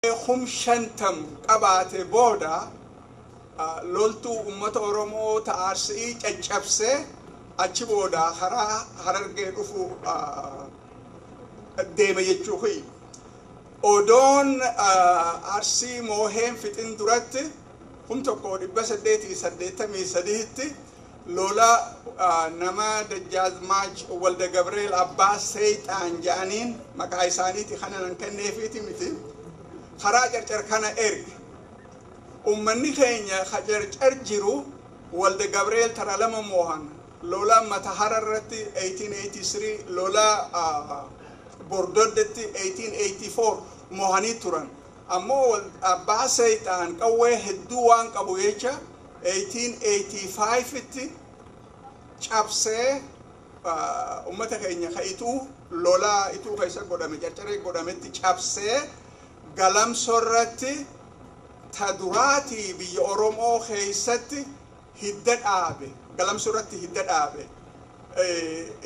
50,000 qabaate booda loltuu ummata Oromoo ta'arsii caccabsee achi booda karaa Harargee dhufu deeme jechuu. Odoon Arsii mooheen fixin duratti 1883tti lola nama Dajjaazmaach Walda Gabreel Abbaa Seexaan jedhaniin, maqaa isaaniiti kana nan kenneefiiti miti, karaa Carcar kana erge. Ummanni keenya ka Carcar jiru Walda Gabreel tara lama moohan: lola Matahara irratti 1883, lola Bordoddetti 1884 moohanii turan. Ammoo Abbaa Seexaan qawwee hedduu waan qabu jecha 1885tti cabsee ummata keenya ka Ituu, lola Ituu keessa godhame, Carcaree godhametti cabsee, Galamsorratti ta duraatii biyya Oromoo keessatti hidda dhaabe, Galamsorratti hidda dhaabe.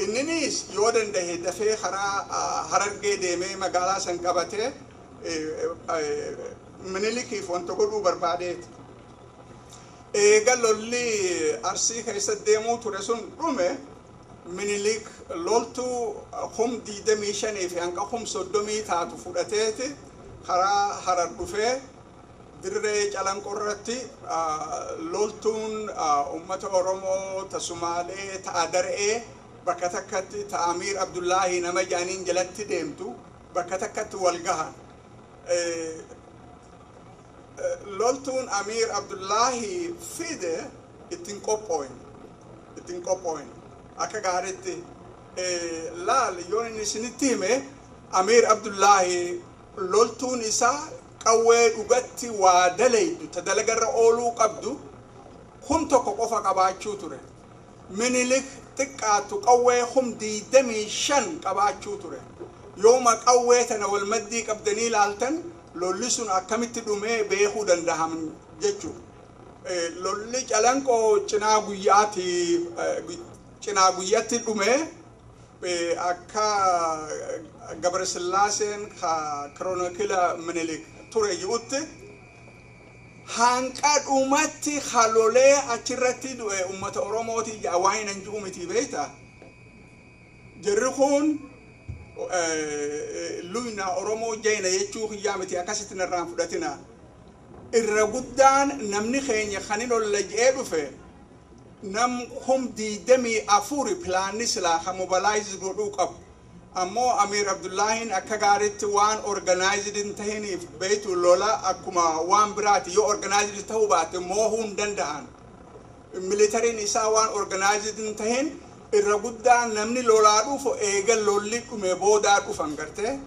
Inninis yoo danda'e dafee karaa Harargee deemee magaalaa san qabatee Minilikiif wanta godhuu barbaadeeti. Eega lolli Arsii keessa deemuu ture sun dhume, Minilik loltuu 25,000 fi hanqa 30,000 taatu fudhateeti karaa Harar dhufee dirree Calanqorratti loltuun ummata Oromoo ta Sumaalee, ta Adar'ee bakka takkatti, ta Amiir Abdullaahi nama jedhaniin jalatti deemtu bakka takkatti wal gahan. Loltuun Amiir Abdullaahi fide ittiin qophooyin akka gaariitti. Laal, yoon inni isinitti hime, Amiir Abdullaahi loltuun isaa qawwee dhugatti waa dalaydu ta dalagarra ooluu qabdu 1000 qofa qabaachuu ture. Minilik xiqqaattu qawwee 25,000 qabaachuu ture. Yooma qawwee tana wal maddii qabdanii ilaaltan, lolli sun akkamitti dhumee beekuu dandaham jechuu. Lolli Calanqoo cinaa guyyaati, cinaa guyyatti dhumee. Akka Gabrasillaaseen ka chronicle Minilik ture ji'utti, hanqa dhumatti halolee achirratti du'e ummata Oromooti jedha. Waan hin ji'u miti, beeyta. Jarri kun luyna Oromoo jayna jechuu kiyyaa miti, akkasitti narraan fudhatina. Irra guddaan namni keenya kanin olla je'ee dhufe nam 24,000 planni silaa ka mobilize godhuu qabu. Ammoo Amiir Abdullaahin akka gaaritti waan organized hin tahiniif, beeytu, lola akkuma waan biraati, yoo organized ta'uu baate moohuu hin danda'an. Militaryn isaa waan organized hin tahin, irra guddaan namni lolaa dhufu eega lolli dhume boodaa dhufan gartee.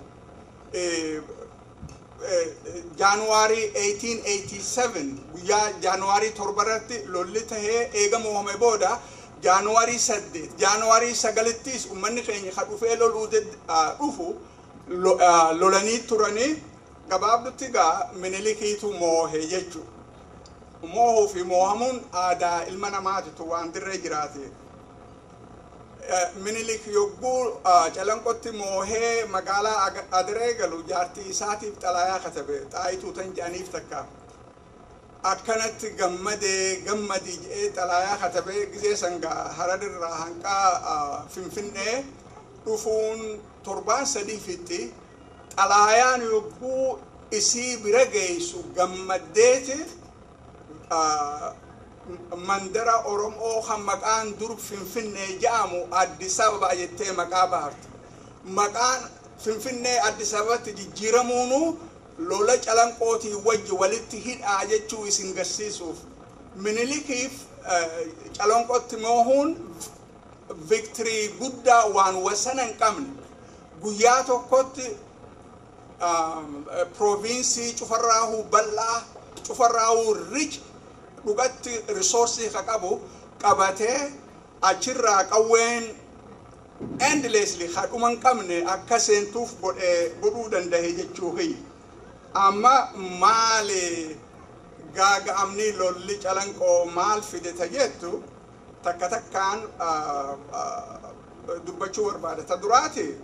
Jaanuwaarii 1887, guyyaa Jaanuwaarii 7rratti lolli tahee eega mo'ame booda, Jaanuwaarii 8, Jaanuwaarii 9ttis ummanni keenya ka dhufee loluu dhufu lolanii turanii. Gabaabdutti gaa Minilikiitu moohe jechu. Moohuu fi moohamuun aadaa ilma namaatitu waan dirree jiraate. Minilik yogguu Calanqotti moohee magaalaa Adiree galu, jaartii isaatiif xalaayaa katabe, Xaayituu tan jedhaniif takka. Akkanatti gammadee, gammadii jedhee xalaayaa katabee. Gizee sangaa Hararirraa hanqaa Finfinnee dhufuun torbaan 3 fixxi. Xalaayaan yogguu isii bira geessu gammaddeeti mandara Oromoo kan maqaan dur Finfinnee jedhamu Addis Ababa jettee maqaa baafte. Maqaan Finfinnee Addis Ababatti jijjiiramuunu lola Calanqootii wajji walitti hidhaa jechuu isin garsiisuuf. Minilikiif Calanqootti moohuun victory guddaa waan wasana hin qabne. Guyyaa tokkotti province cufarraahuu bal'aa, cufarraahuu rich, dhugatti resource ka qabu qabatee, achirraa qawween endlessly ka dhuma hin qabne akka seentuuf godhuu danda'e jechuu kiyya. Amma maali gaaga'amni lolli Calanqoo maal fide ta jettu takka takkaan dubbachuu barbaada. Ta duraati,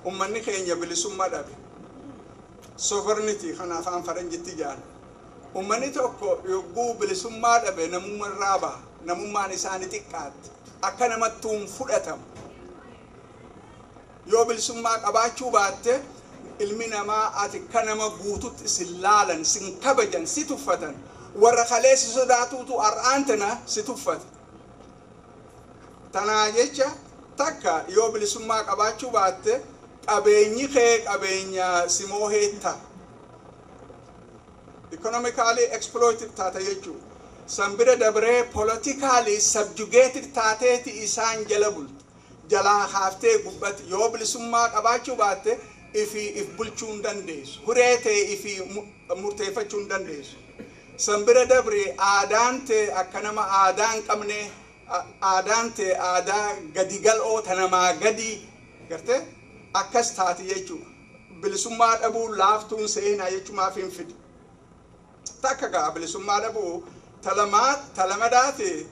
ummanni keenya bilisummaa dhabe. Sovereignty kan afaan faranjitti jedhan. Ummanni tokko yogguu bilisummaa dhabe namummaa irraa baha. Namummaan isaanii xiqqaatti. Akka namattuun fudhatamu. Yoo bilisummaa qabaachuu baatte, ilmi namaa ati akka nama guututti isin laalan, sin kabajan, si tuffatan. Warra kalee si sodaatuutu har'aan tana si tuffata. Tanaa jecha takka yoo bilisummaa qabaachuu baatte, qabeenyi kee qabeenya simoo heetta. Economically exploited taata jechuudha. San bira dabree politically subjugated taateeti isaan jala bultu. Jalaa haaftee gubbatti yoo bilisummaa qabaachuu baatte, ifii if bulchuu hin dandeessu. Huree ta'e ifii murteeffachuu hin dandeessu. San bira dabree aadaan ta'e akka nama aadaa hin qabne, aadaan ta'e aadaa gadi gal'oo ta namaa gadi gartee akkas taati jechuudha. Bilisummaa dhabuu laaftuun seenaa jechumaaf hin fidu. Takka gaa bilisummaa dhabuu talamaa talamadaati.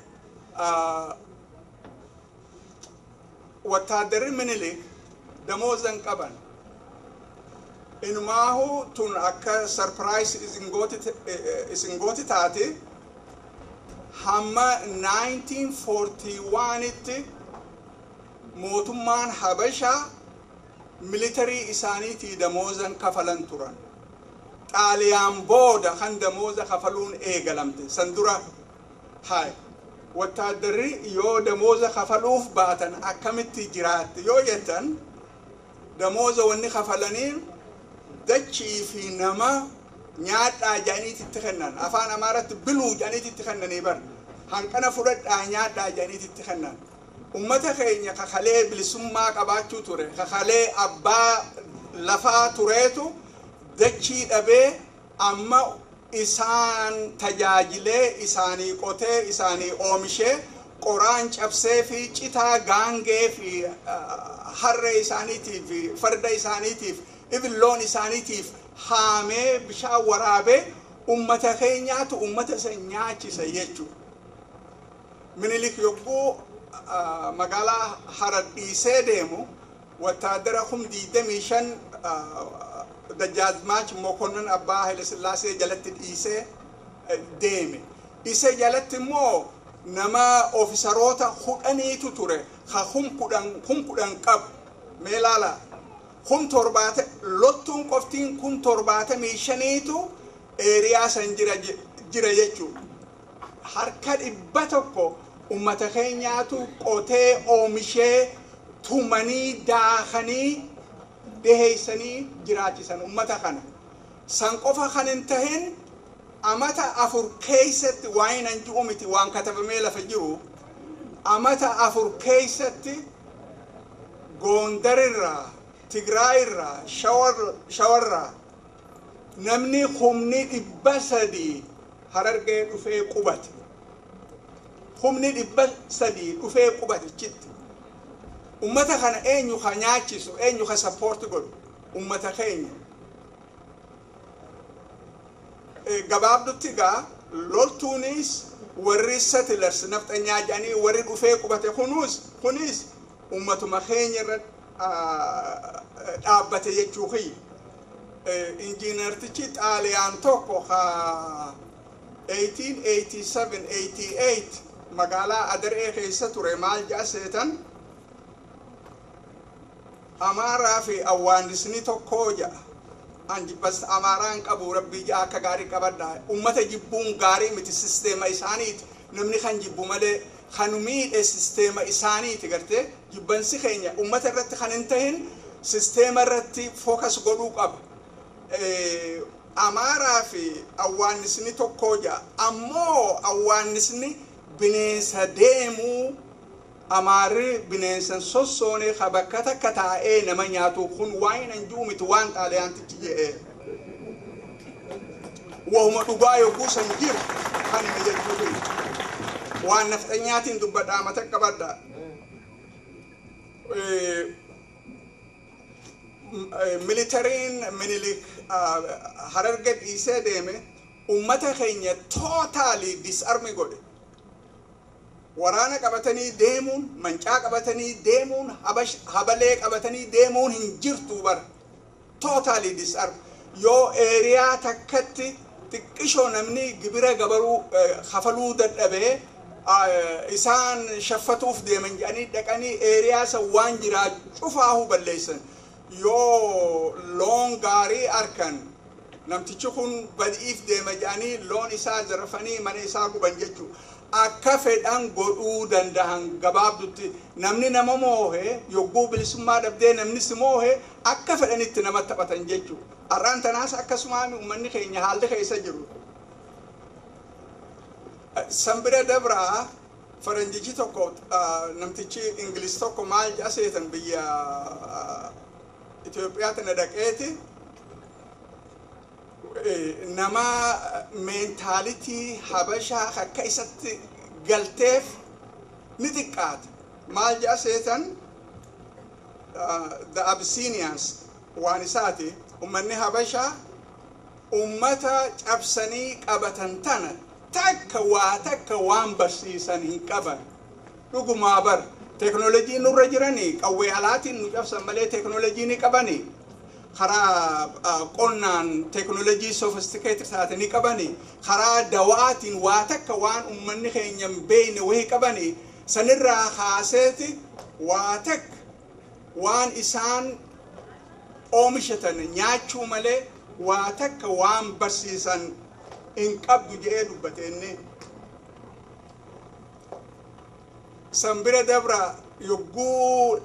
Wattaaddarri Minilik damoozan qaban. Inumaahu tun akka surprise isin gooti taate, hamma 1941tti mootummaan Habashaa militarii isaaniitii damoozan kafalan turan. Xaaliyaan booda kan damooza kafaluun eegalamte. San dura haay wattaaddarri yoo damooza kafaluuf baatan akkamitti jiraatte yoo jettan, damooza wanni kafalaniin dachii fi nama nyaadhaa jedhaniiti itti kennan. Afaan Amaaratti biluu jedhaniiti itti kennanii bar. Hanqana fudhadhaa nyaadhaa jedhaniiti itti kennan. Ummata keenya kakalee bilisummaa qabaachuu ture, kakalee abbaa lafaa tureetu dachii dhabee, amma isaan tajaajilee, isaanii qotee, isaanii oomishee, qoraan cabsee fi citaa gaangee fi harree isaaniitiif fi farda isaaniitiif, even loon isaaniitiif haamee, bishaan waraabee, ummata keenyaatu ummata isa nyaachisa jechuudha. Minilik yogguu magaalaa Harar dhiisee deemu wattaadara 25,000 Dajjaazmaach Mokonnon abbaa Haile jalatti dhiisee deeme. Isa jalatti immoo nama ofisaroota 10tu ture ka 10,000 10,000 qabu. Mee ilaala, 70,000 loltuun qoftiin 75,000tu area san jira jechuudha. Harka 100 ummata keenyaatu qotee, oomishee, tumanii, daakanii, dhiheessanii jiraachisan ummata kana. San qofa kan hin tahin, amata 4 keessatti, waan hin ji'u miti, waan katabamee lafa jiru, amata 4 keessatti Goondarirraa, Tigraayirraa, Shawarraa namni 300,000 Harargee dhufee qubate. 300,000 dhufee qubate chitti. Ummata kana eenyu ka nyaachisu, eenyu ka support godhu? Ummata keenya. Gabaabdutti gaa loltuunis warri settlers nafxanyaa jedhanii warri dhufee qubate kunis ummatuma keenya irra dhaabbate jechuu kiyya. Injiinartichi Xaaliyaan tokko ka 1887-88 magaalaa Adaree keessa ture maal jedha seetan? Amaaraa fi awwaannisni tokko jedha. An jibbas Amaaraan qabu, rabbii ja'a akka gaarii qabadha. Ummata jibbuun gaarii miti, sisteema isaaniiti. Namni kan jibbu malee kan miidhe sisteema isaaniiti gartee. Jibbansi keenya ummata irratti kan hin tahin, sisteema irratti focus godhuu qaba. Amaaraa fi awwaannisni tokko ja'a. Ammoo awwaannisni bineensa deemuu, Amaarri bineensan sossoonee ka bakka takka taa'ee nama nyaatu. Kun waan hin ji'u miti, waan Xaaliyaantichi jedhee. Wahuma dhugaa yogguu san jiru kan hime jechuufi. Waan nafxanyaatiin dubbadhaa, mata qabadha. Militariin Minilik Hararge dhiisee deeme ummata keenya totally disarm godhe. Waraana qabatanii deemuun, mancaa qabatanii deemuun, habalee qabatanii deemuun hin jirtu bara. Totally disarm. Yoo area takkatti xiqqishoo namni gibira gabaruu kafaluu dadhabee, isaan shaffatuuf deeman jedhanii dhaqanii area san waan jiraa cufaahuu balleessan. Yoo loon gaarii arkan, namtichi kun badiif deema jedhanii loon isaa zarafanii mana isaa guban jechuu. Akka fedhan godhuu dandahan. Gabaabdutti, namni nama moohe, yogguu bilisummaa dhabdee namni si moohe, akka fedhanitti nama taphatan jechuu. Har'aan tanaas akkasumaan uummanni keenya haalli keessa jiru. San bira dabraa, faranjichi tokko, namtichi Ingiliz tokko maal jedha seetan? Biyya Itoophiyaa tana dhaqeeti nama mentality Habashaa akka isatti galteef ni xiqqaata. Maal jedha seetan? The Abyssinians waan isaati, ummanni Habashaa ummata cabsanii qabatan tana takka waa takka waan barsiisan hin qaban. Dhugumaa bar, teeknoolojii nurra jiranii, qawwee alaatiin nu cabsan malee teeknoolojii ni qabanii. Karaa qonnaan teeknoolojii sophisticated taate ni qabanii. Karaa dawaatiin waa takka waan ummanni keenya hin beekne wahii qabanii. Sanirraa kaaseeti waa takka waan isaan oomishatan nyaachuu malee waa takka waan barsiisan hin qabdu jedhee dubbate inni. San bira dabra, yogguu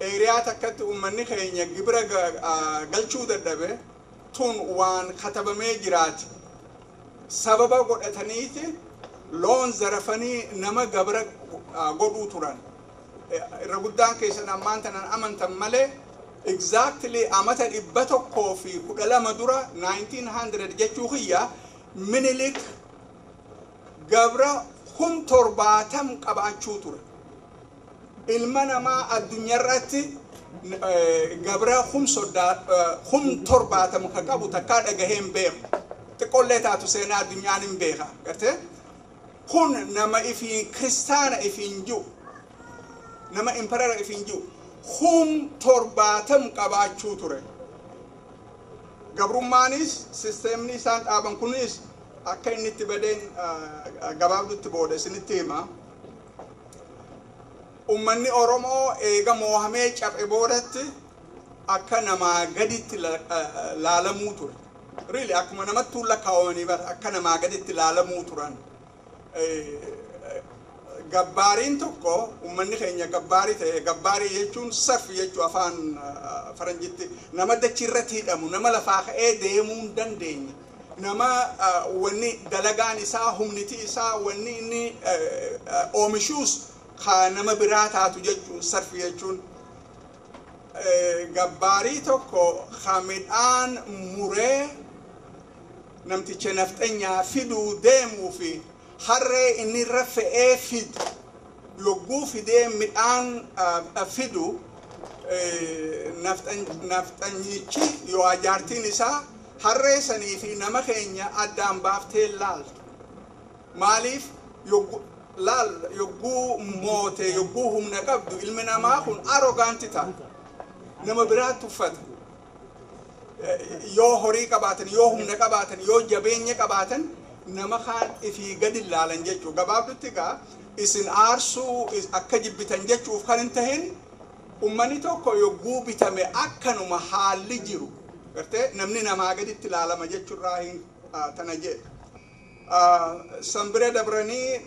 area takkatti uummanni keenya gibira galchuu dadhabe, tun waan katabamee jiraati, sababa godhataniiti loon zarafanii nama gabra godhuu turan. Irra guddaan keessan ammaan tanan amantan malee, exactly amata 112 dura, 1900 jechuu kiyya, Minilik gabra 70,000 qabaachuu ture. Ilma namaa addunyaarratti gabra 70,000 ka qabu takkaa dhagahee hin beeku. Xiqqoollee taatu seenaa addunyaan hin beeka gartee. Kun nama ifiin kiristaana ifiin jiru, nama emperor ifiin jiru, 70,000 qabaachuu ture. Gabrummaanis sisteemni isaan dhaaban kunis akka inni itti badeen gabaabdutti booda isinitti hima. Ummanni Oromoo eega moohamee caphe boodatti akka namaa gaditti laalamuu ture. Really, akkuma namattuu lakkaawamanii bara akka namaa gaditti laalamuu turan. Gabbaariin tokko, ummanni keenya gabbaarii ta'e, gabbaarii jechuun serf jechuu afaan faranjitti, nama dachi irratti hidhamu, nama lafaa ka'ee deemuu hin dandeenye, nama wanni dalagaan isaa, humniti isaa, wanni inni oomishuus ka nama biraa taatu jechuun serf jechuun. Gabbaarii tokko ka midhaan muree namticha nafxanyaa fiduu deemuu fi harree inni irra fe'ee fidu, yogguu fidee midhaan fidu, nafxanyichi yoo jaartiin isaa harree sanii fi nama keenya addaan baaftee laaltu. Maaliif? Laal, yogguu moote, yogguu humna qabdu, ilmi namaa kun arrogant ta'a. Nama biraa tuffata. Yoo horii qabaatan, yoo humna qabaatan, yoo jabeenya qabaatan, nama kaan ifii gadi laalan jechuu. Gabaabdutti egaa, isin aarsuu akka jibbitan jechuuf kan hin tahin, ummanni tokko yogguu bitame akkanuma haalli jiru gartee namni namaa gaditti laalama jechuurraa hin tana jedhe. San bira dabranii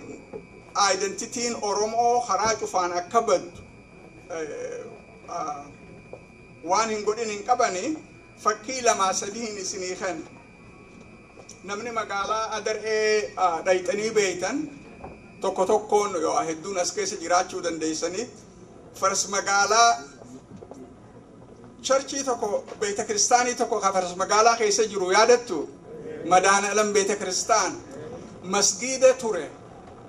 identityn Oromoo karaa cufaan akka baddu waan hin godhin hin qabani. Fakkii lamaa sadiin isinii kan namni magaalaa Adar'ee dhayxanii beeytan tokko tokkoon yoo hedduun as keessa jiraachuu dandeessanii, faras magaalaa church tokko, beeta kiristaanii tokko ka faras magaalaa keessa jiru yaadattu? Madaana Alam beeta kiristaan masgiida ture.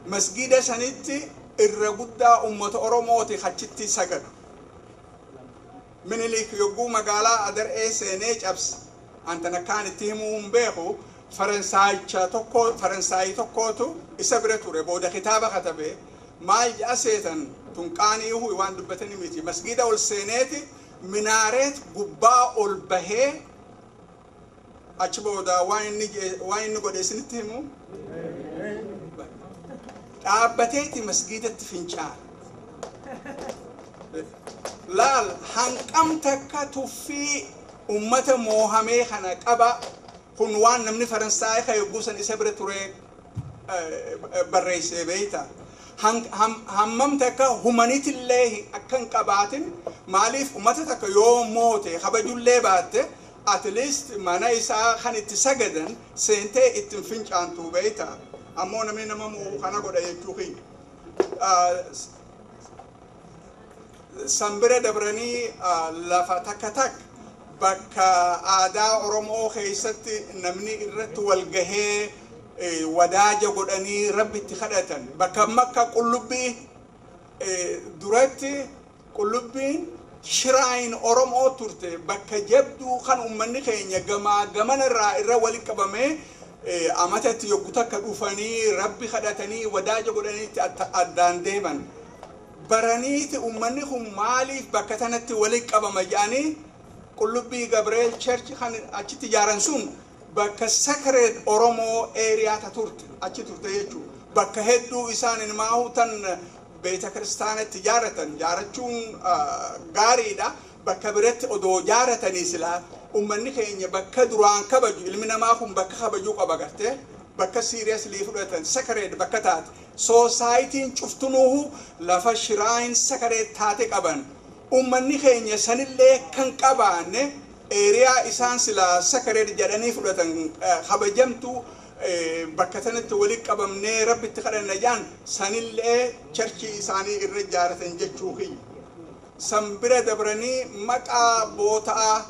Masgiida sanitti irra guddaa ummata Oromooti achitti sagadu. Minilik yogguu magaalaa Adar'ee seenee cabse, antana kaan itti himuu hin beeku, Faransaayicha tokko, Faransaayii tokkootu isa bira ture, booda kitaaba katabe. Maal jedha seetan? Tunqaanii hu waan dubbatanii miti. Masgiida ol seeneeti minaareet gubbaa ol bahee Achi booda waan inni godhe isinitti himu. Dhaabbateeti masgiidatti fincaan. Laal, hanqam takka tuffii ummata moohamee kana qaba. Kun waan namni Faransaay ka yogguu san isa bira ture barreessee beeyta. Hammam takka humanitillee akka hin qabaatin. Maaliif ummata takka yoo moote kabajullee baatte, at least mana isaa kan itti sagadan seentee ittiin fincaantu beeyta. Ammoo namni nama moo kana godha jechuu kiyya. San bira dabranii lafa takka takka bakka aadaa Oromoo keessatti namni irratti wal gahee wadaaja godhanii Rabbi itti kadhatan, bakka makka Qullubbii duratti, Qullubbiin shrine Oromoo turte, bakka jabduu kan ummanni keenya gamaa gamana irraa irra walitti qabamee amatatti yogguu takka dhufanii Rabbi kadhatanii wadaaja godhaniitti addaan deeman. Baraniiti ummanni kun maaliif bakka tanatti walitti qabama jedhanii Qullubbii Gabreel Church kan achitti ijaaran sun bakka sacred Oromoo area ta turte achi turte jechuudha. Bakka hedduu isaan ilmaahu tan beeta kiristaanatti ijaaratan ijaarachuun gaariidha. Bakka biratti odoo ijaaratanii silaa ummanni keenya bakka duraan kabaju, ilmi namaa kun bakka kabajuu qaba gartee, bakka seriously fudhatan, sacred bakka taate, societyn cuftunuuhu lafa shrine sacred taate qaban. Ummanni keenya sanillee kan qabaanne area isaan silaa sacred jedhanii fudhatan, kabajamtu, bakka sanatti walitti qabamnee Rabbitti kadhanna jaan sanillee churchii isaanii irra ijaaratan jechuu kiyya. San bira dabranii maqaa boota'a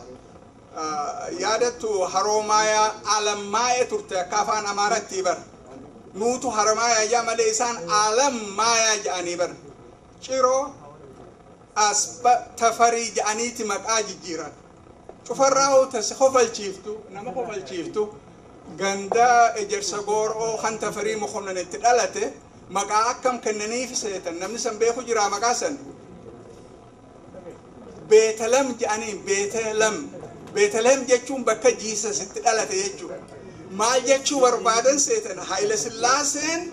yaadattu, Haroomayaa Alammaayee turte akka afaan Amaaratti bara. Nuutu Haromaayaa jaa malee isaan Alammaayaa jedhanii bara. Ciroo Asba Tafarii jedhaniiti maqaa jijjiiran. Cufarraa tasi kofalchiiftu, nama kofalchiiftu, ganda Ejersa Gooroo kan Tafarii Mokonnon itti dhalate maqaa akkam kennaniif seetan? Namni san beeku jira maqaa san? Beetalam jedhanii. Beetalam, Beetaleem jechuun bakka Jesus itti dhalate jechuudha. Maal jechuu barbaadan seetan? Haayila Sillaaseen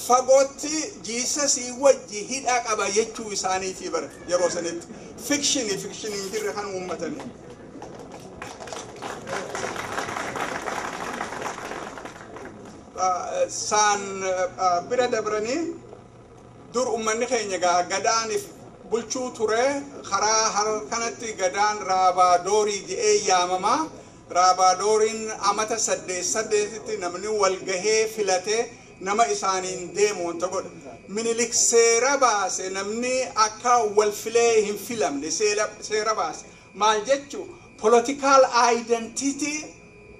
fagootti Jesusii wajji hidhaa qaba jechuu isaaniitii bara yeroo sanitti. Fictionii hin jirre kan uummatanii. Saan bira dabranii dur ummanni keenya gadaaniif bulchuu ture. Karaa harkanatti gadaan raabaadoorii jedhee yaamamaa. Raabaadooriin amata 8 8tti namni wal gahee filatee nama isaaniin deemu wanta godha. Minilik seera baase, namni akka wal filee hin filamne seera baase. Maal jechu? Political identity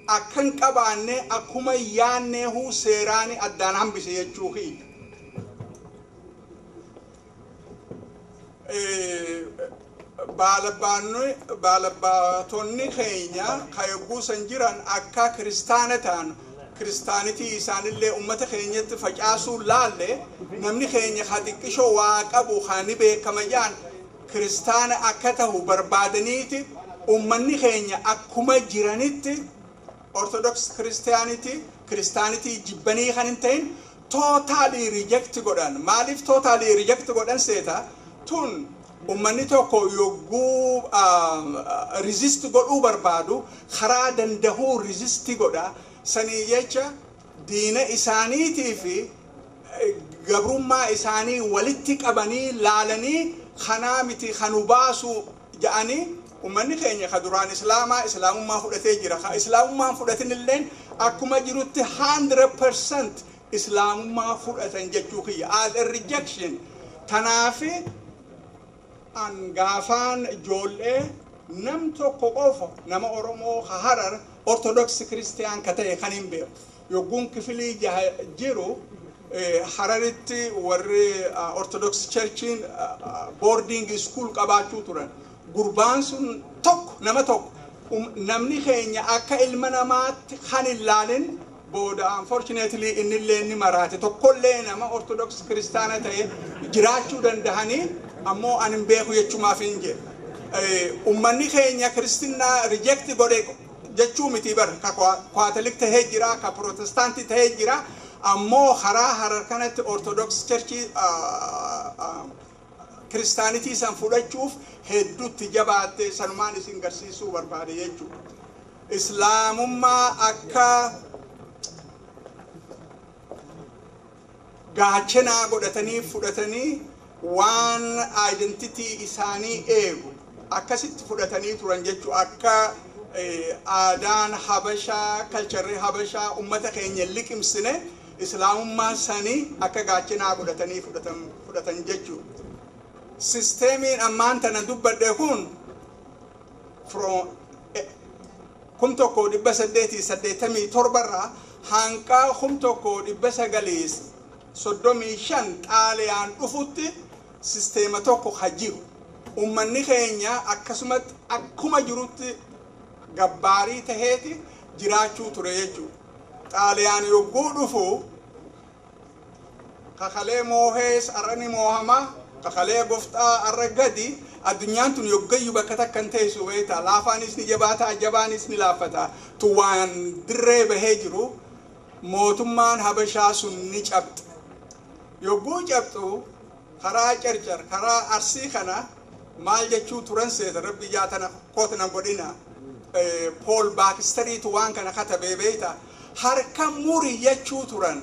akka hin qabaanne, akkuma yaanneehu seeraani addaan hambise jechuu kiyya. Baalabbaatonni keenya ka yogguu san jiran akka kiristaana ta'an, kiristaanitii isaanillee ummata keenyatti facaasuu laalle, namni keenya ka xiqqishoo waa qabu ka ni beekama jaan kiristaana akka tahu barbaadaniiti, ummanni keenya akkuma jiranitti Orthodox Christianity, kiristaanitii jibbanii kan hin ta'in, totally reject godhan. Maaliif totally reject godhan seeta? Tun ummanni tokko yogguu resist godhuu barbaadu karaa dandahuu resist godha. Sanii jecha diina isaaniitii fi gabrummaa isaanii walitti qabanii laalanii kanaa miti kanu baasu ja'anii, ummanni keenya ka duraan islaamaa islaamummaa fudhatee jira, ka islaamummaan fudhatin illeen akkuma jirutti 100% islaamummaa fudhatan jechuu kiyya as a rejection. Tanaafi an gaafaan ijoollee nam tokko qofa nama Oromoo ka Harar Orthodox Christian ka ta'e kan hin beeku. Yogguun kifilii 6 jiru Hararitti warri Orthodox Churchiin boarding school qabaachuu turan. Gurbaan sun tokko, nama tokko, namni keenya akka ilma namaatti kan hin laalin. Booda unfortunately innillee inni maraate. Tokkollee nama Orthodox kiristaana ta'e jiraachuu dandahanii ammoo ani hin beeku jechumaaf hin jedhe. Ummanni keenya kiristinnaa reject godhe. jechuu miti bar ka Kaatolik tahee jira, ka Protestaantii tahee jira. Ammoo karaa Harar kanatti Orthodox Churchii kiristaanitii san fudhachuuf hedduutti jabaatte. Sanumaan isin garsiisuu barbaade jechuudha. Islaamummaa akka gaachanaa godhatanii fudhatanii waan identity isaanii eegu akkasitti fudhatanii turan jechuu. Akka aadaan Habashaa, culturerri Habashaa ummata keenya liqimsine, islaamummaa sanii akka gaachanaa godhatanii fudhatan jechuu. Systemiin ammaan tana dubbadhe kun from 1887rraa hanqaa 1935 Xaaliyaan dhufutti systema tokko ha jiru. Ummanni keenya akkasumatti akkuma jirutti gabbaarii taheeti jiraachuu ture jechuudha. Xaaliyaan yogguu dhufu, kakalee moohees arra ni moohama, kakalee goftaa arra gadi. Addunyaan tun yoggayyuu bakka takka hin teessu beektaa. Laafaanis ni jabaataa, jabaanis ni laaffata. Tun waan dirree bahee jiru. Mootummaan Habashaa sun ni cabxe. Yogguu cabxu, karaa Carcar, karaa Arsii kana maal jechuu turan seeta? Rabbi jaatana kootana godhina. Pool Baakistariitu waan kana katabee beekta. Harka muri jechuu turan.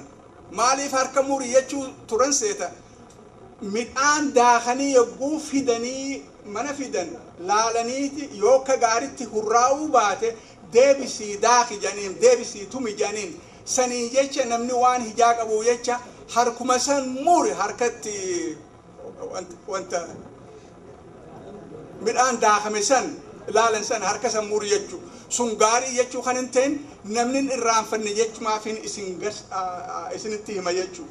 Maaliif harka muri jechuu turan seeta? Midhaan daakanii yogguu fidanii mana fidan, laalaniiti yoo akka gaaritti hurraa'uu baate, deebisii daaki janiin, deebisii tumi janiin. Sanii jecha namni waan hijaa qabu jecha harkuma san muri, harkatti wanta midhaan daakame san ilaalan san harka san muri jechuu. Sun gaarii jechuu kan hin ta'in namni hin irraanfanne jechumaafin isinitti hima jechuu.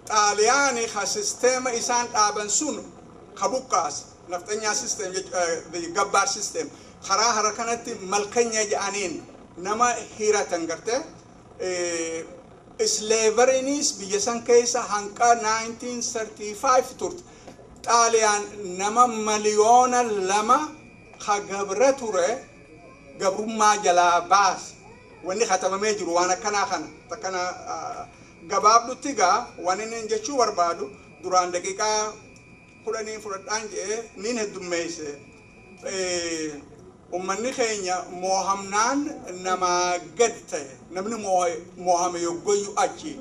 Xaaliyaani ka systema isaan dhaaban sun ka buqqaas nafxanyaa system, gabbaar system, karaa hara kanatti malkanya jedhaniin nama hiratan garte. Slaverynis biyya san keessa hanqa 1935 turte. Xaaliyaan nama 2 miliyoona ka gabra ture gabrummaa jalaa baase. Wanni katabamee jiru waan akkanaa kana takkana. Gabaabdutti gaa waan inni jechuu barbaadu, duraan daqiiqaa 10 fudhadhaan jedhee niin heddummeeyse. Ummanni keenya moohamnaan namaa gad ta'e. Namni moohame yoggoyyu achi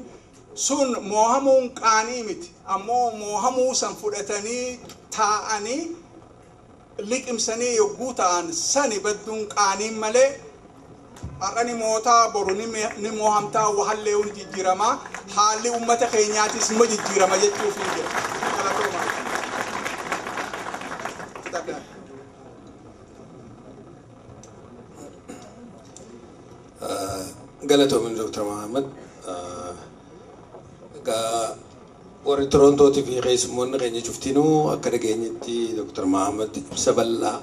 sun moohamuun qaanii miti, ammoo moohamuu san fudhatanii taa'anii liqimsanii yogguu ta'an sani badduun qaaniin malee. Har'a ni mootaa, boru ni moohamtaa, wahallee ni jijjiiramaa, haalli ummata keenyaatis ni jijjiirama jechuuf hin jira. Galatoomaa. Kitaabni. Galatoomin, Dr. Mahammad. Egaa warri Torontootii fi keessummoonni keenya cuftinuu akka dhageenyetti Dr. Mahammad ibsa bal'aa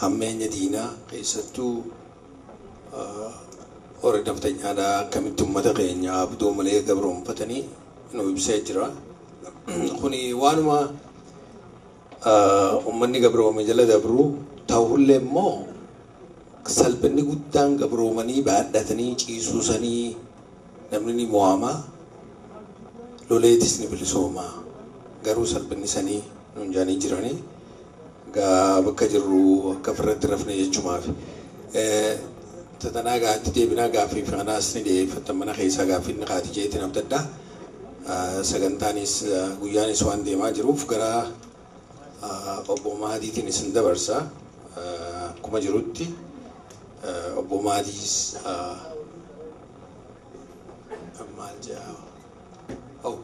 hammeenya diinaa, keessattuu warri naftanyaadhaa akkamitti uummata keenya abduu malee gabroonfatanii nu ibsee jira. Kuni waanuma uummanni gabroome jala dabru ta'ullee immoo salphinni guddaan gabroomanii baadhatanii ciisuusanii namni ni mo'ama, loleetis ni bilisooma, garuu salphinni sanii nuun jaanii jiranii gaa bakka jirru akka ofirratti rafne jechumaaf. Tatanaa gaatti deebinaa gaaffii fi kanaas ni dhiyeeffatan mana keessaa gaaffii inni kaati jeetiin adda addaa. Sagantaanis guyyaanis waan deemaa jiruuf gara obbo Mahadiitiin isin dabarsa. Akkuma jirutti obbo Mahadiis maal jedhaa? Oh.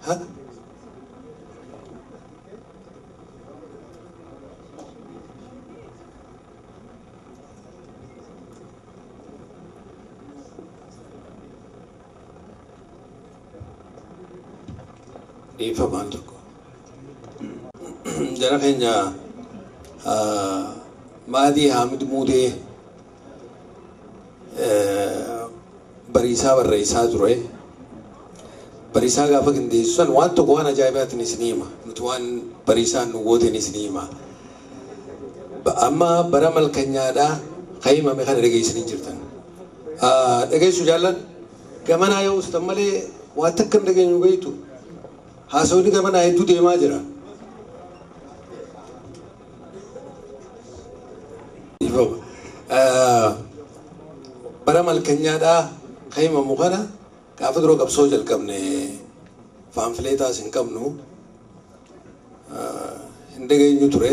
Ha? Dhiifamaan tokko. Jara keenya, Maadii Haamid Muudee bariisaa barreessaa ture. Bariisaa gaafa qindeessu san waan tokko waan ajaa'ibaatiin isinii hima. Nuti waan bariisaan nu gooteen isinii hima. Amma bara malkanyaadhaa kan himame kana dhageessanii jirtan. Dhageessuu jaallan gamanaa yoo ustan malee waan takka hin dhageenyu beektu. Haasawni gamanaa hedduu deemaa jira. Bara malkanyaadhaa kan himamu kana gaafa duroo qabsoo jalqabne faanfileetaas hin qabnu hin dhageenyu ture.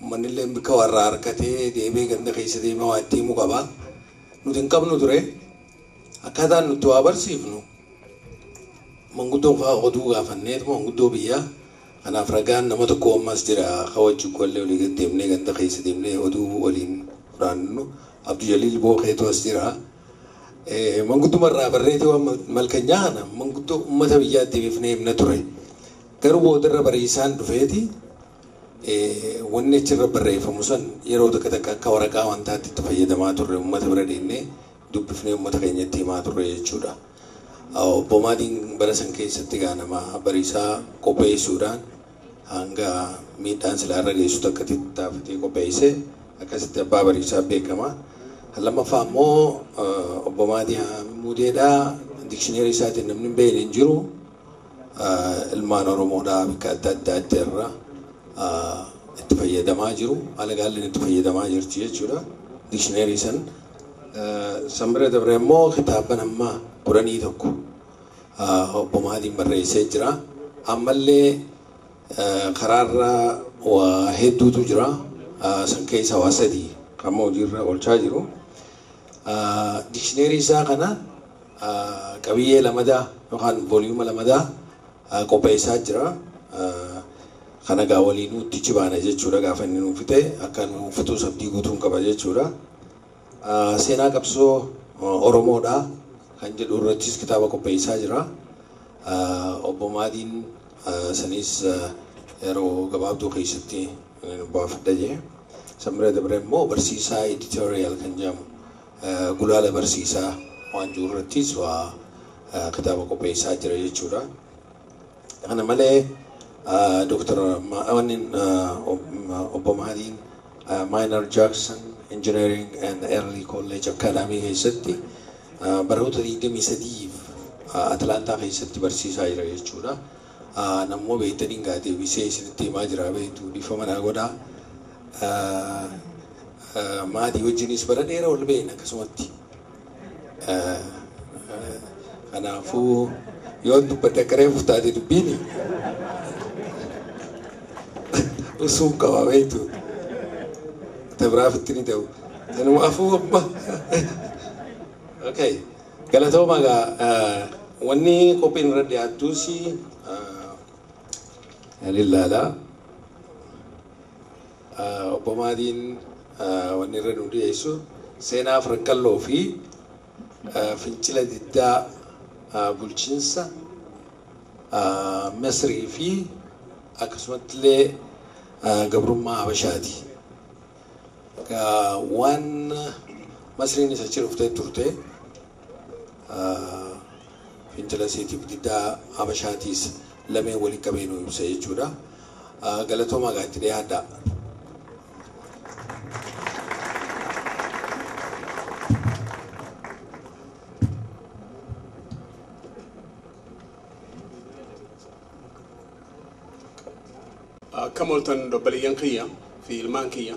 Uummanni illee bikka warraa harkatee deemee ganda keessa deemee waa itti himuu qaba. Nuti hin qabnu ture. Akkaataan nuti waa barsiifnu manguddoo fa'aa oduu gaafanneetu manguddoo biyyaa. Kanaaf ragaan nama tokko ammas jira ka wajjin qollee olii gad deemnee ganda keessa deemnee oduu waliin furaannu Abdul Jaliil Bookeetu as jira. Mangudduma irraa barreetee waan malkanyaa kana manguddoo uummata biyyaatti deebifnee himna ture. Garuu boodarra bariisaan dhufeeti wanni achirra barreeffamu san yeroo takka takka akka waraqaa wantaatti itti fayyadamaa turre uummata bira deemnee dubbifnee uummata keenyatti himaa turre jechuudha. Obbo Maadiin bara san keessatti gaa nama bariisaa qopheessuudhaan hanga miidhaan silaa irra geessu takka tattaafatee qopheesse akkasitti abbaa bariisaa beekama. Lammaffaa immoo obbo Maadii Muudeedhaa dikshineerii isaatiin namni hin beekne hin jiru. Ilmaan Oromoodhaa bakka adda addaatti irra itti fayyadamaa jiru. Alagaalleen itti fayyadamaa jirti jechuudha. Dikshineerii san. San bira dabre immoo kitaaban amma 11 obbo Maadiin barreessee jira. Ammallee karaarra waa hedduutu jira. San keessa waa sadii kan hojiirra oolchaa jiru. Dikshineerii isaa kana qabiyyee lamadaa yookaan vooliyuuma lamadaa qopheessaa jira. Kana gaa waliin nutti jibaana jechuudha gaafa inni nuuf fixe akka nuuf fixuus abdii guutuun qaba jechuudha. Seenaa qabsoo Oromoodhaa kan jedhu irrattis kitaaba qopheessaa jira. Obbo Maadiin sanis yeroo gabaabduu keessatti baafadha jee. San bira dabre immoo barsiisaa editorial kan jedhamu gulaala barsiisaa waan jiru irrattis waa kitaaba qopheessaa jira jechuudha. Kana malee Dr. Obbo Maadiin Minor Jackson Engineering and Early College Academy keessatti baroota 23 Atlantaa keessatti barsiisaa jira jechuudha. Nammoo beektaniin gaa deebisee isinitti himaa jira beektu dhiifama naa godhaa. Maatii wajjinis bara dheeraa ol beekna akkasumatti. Kanaafuu yoo dubbadde akka reefu taate dubbiini usuun qaba beektu. Tabraaf itti ni ta'u. Kanumaafuu amma. Okay. Galatooma gaa wanni qophiin irra dhiyaattus ilaala. Obbo Maadiin wanni irra nu dhiyeessu seenaa Afran Qalloo fi fincila diddaa bulchiinsa Masrii fi akkasumatti illee gabrummaa Habashaati. Waan Masriin isa achi dhuftee turte fincila isiitiif diddaa Habashaatiis lameen waliin qabee nu ibsa jechuudha. Galatoomaa gaa itti dhiyaadhaa. Akkam ooltan obboleeyyan kiyya fi ilmaan kiyya.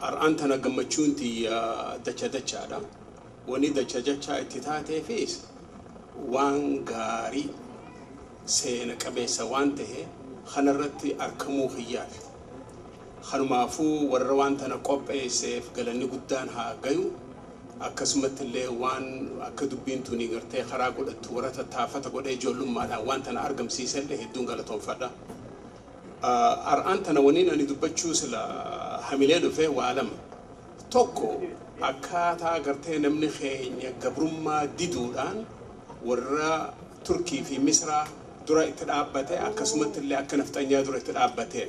Har'aan tana gammachuun tiyya dacha dachaadha. Wanni dacha dachaa itti taateefis waan gaarii seena qabeessa waan ta'e kanarratti argamuu kiyyaaf. Kanumaafuu warra waan tana qopheesseef galanni guddaan haa gayu. Akkasumatti illee waan akka dubbiin tuni gartee karaa godhattu warra tattaafata godhee ijoollummaadhaan waan tana argamsiisellee hedduun galatoonfadha. Har'aan tana waniin ani dubbachuu sila hamilee dhufee waa lama. Tokko akkaataa gartee namni keenya gabrummaa diduudhaan warra Turkii fi Misraa dura itti dhaabbate akkasumatti illee akka nafxanyaa dura itti dhaabbate.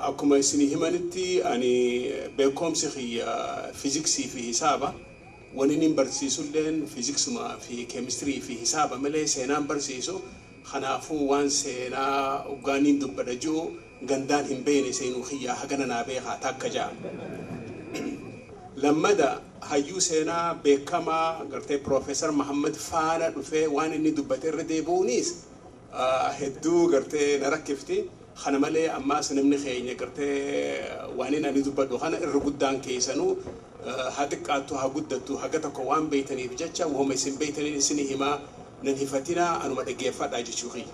Akkuma isinii himanitti ani beekumsi kiyya fiiziksii fi hisaaba. Wanni inni barsiisulleen fiiziksuma fi keemistirii fi hisaaba malee seenaan barsiisu. Kanaafuu waan seenaa ugaaniin dubbadha jiru gandaan hin beekne seenuu kiyyaa hagana naa beekaa takka ja'a. Lammada hayyuu seenaa beekamaa gartee Piroofeesar Mahammad faana dhufee waan inni dubbate irra deebi'uunis hedduu gartee na rakkifti. Kana malee ammaas namni keenya gartee waan inni ani dubbadhu kana irra guddaan keessanuu haa xiqqaattu haa guddattu haga tokko waan beeytaniif jecha wahuma isin beeytaniin isin himaa nan hifatinaa anuma dhaggeeffadhaa jechuu kiyya.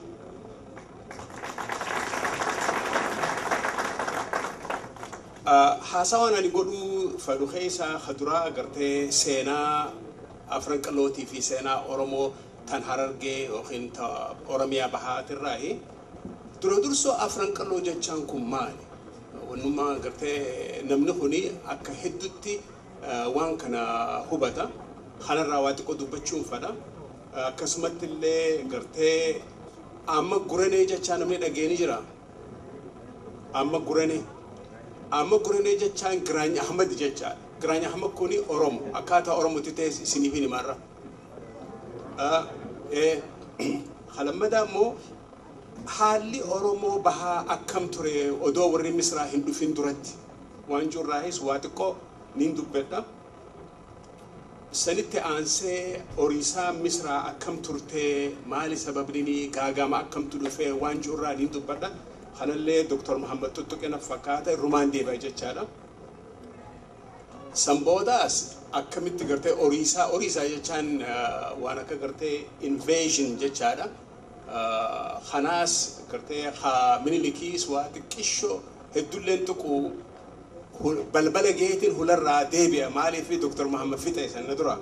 Haasawaan ani godhuu fedhu keessaa kaduraa gartee seenaa Afran Qallootii fi seenaa Oromoo tan Harargee yookiin Oromiyaa Bahaatirraayi. Dura dursoo Afran Qalloo jechaan kun maali? Wannummaa gartee namni kuni akka hedduutti waan kana hubata. Kanarraa waa xiqqoo dubbachuun fedha. Akkasumatti illee gartee amma guranee jechaa namni dhageeni jira. Amma guranee. Amma guranee jechaan Giraany Ahmad jechaadha. Giraany Ahmad kuni Oromo. Akkaataa Oromootti ta'e isiniif hin himarra. Halammadaa immoo haalli Oromoo bahaa akkam ture odoo warri Misraa hin dhufin duratti waan jirraayis waa xiqqoo niin dubbadha. Sanitti aansee horiisaa Misraa akkam turtee maali sababni gaagama akkamtu dhufee waan jirraa niin dubbadha. Kanallee Dr. Muhammad Tuttuqee na fakkaata irrumaan deebi'a jechaadha. San boodaas akkamitti gartee horiisaa jechaan waan akka gartee invasion jechaadha. Kanaas gartee Minilikiis waa xiqqishoo hedduulleen tuqu balbala geetiin hularraa deebi'a maaliif Dr. Muhammad fixe sanna dura.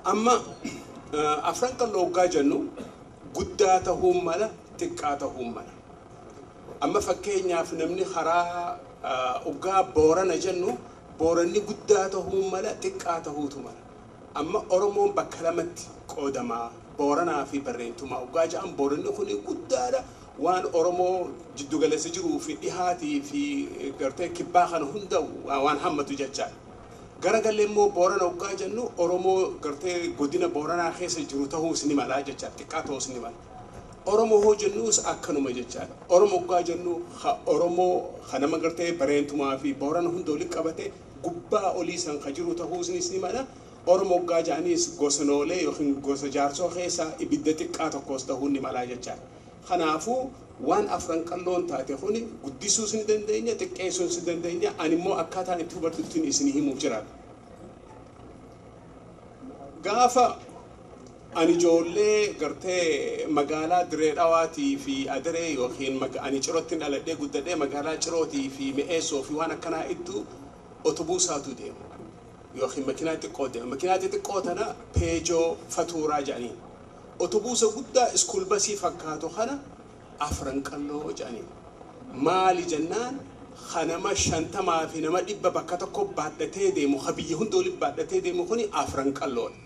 Amma Afran Qalloo hoggaa jennu guddaa ta'uu mala xiqqaa ta'uu mala. Amma fakkeenyaaf namni karaa hoggaa Boorana jennu Booranni guddaa ta'uu mala xiqqaa ta'uutu mala. Amma Oromoon bakka lamatti qoodamaa Booranaa fi Barreentumaa hoggaa jedhan Booranni kun guddaadha. Waan Oromoo jiddugaleessa jiruu fi dhihaatii fi gartee kibbaa kana hunda waan hammatu jechaadha. Garagallee immoo Boorana hoggaa jennu Oromoo gartee godina Booranaa keessa jiru ta'uus ni mala jechaadha. Xiqqaa ta'uus ni mala. Oromoo hoo jennuus akkanuma jechaadha. Oromoo hoggaa jennu Oromoo nama gartee Bareentumaa fi Boorana hunda walitti qabate gubbaa olii san ka jiru ta'uus ni mala. Oromoo hoggaa jedhaniis gosa noolee yookiin gosa jaarsoo keessaa ibidda xiqqaa tokkos ta'uu ni mala jechaadha. Kanaafuu waan Afran Qalloon taate kuni guddisuus ni dandeenya xiqqeessuus ni dandeenya ani immoo akkaataan itti hubatuttiin isin himuuf jiraadha. Gaafa ani ijoollee gartee magaalaa Diree Dhawaatii fi Adiree yookiin ani Cirootti dhaladhee guddadhee magaalaa Cirootii fi Mi'eessoo fi waan akkanaa iddoo otobuusaatu deema yookiin makiinaa xiqqoo deema. Makiinaa xixiqqoo tana Peejoo Fatuuraa jedhaniin. Otobuusa guddaa iskuul basii fakkaatu kana Afran Qalloo jedhaniin. Maali jennaan kanama 50 fi nama 100 bakka tokko baadhatee deemu ka biyya hunda walitti baadhatee deemu kuni Afran Qalloodha.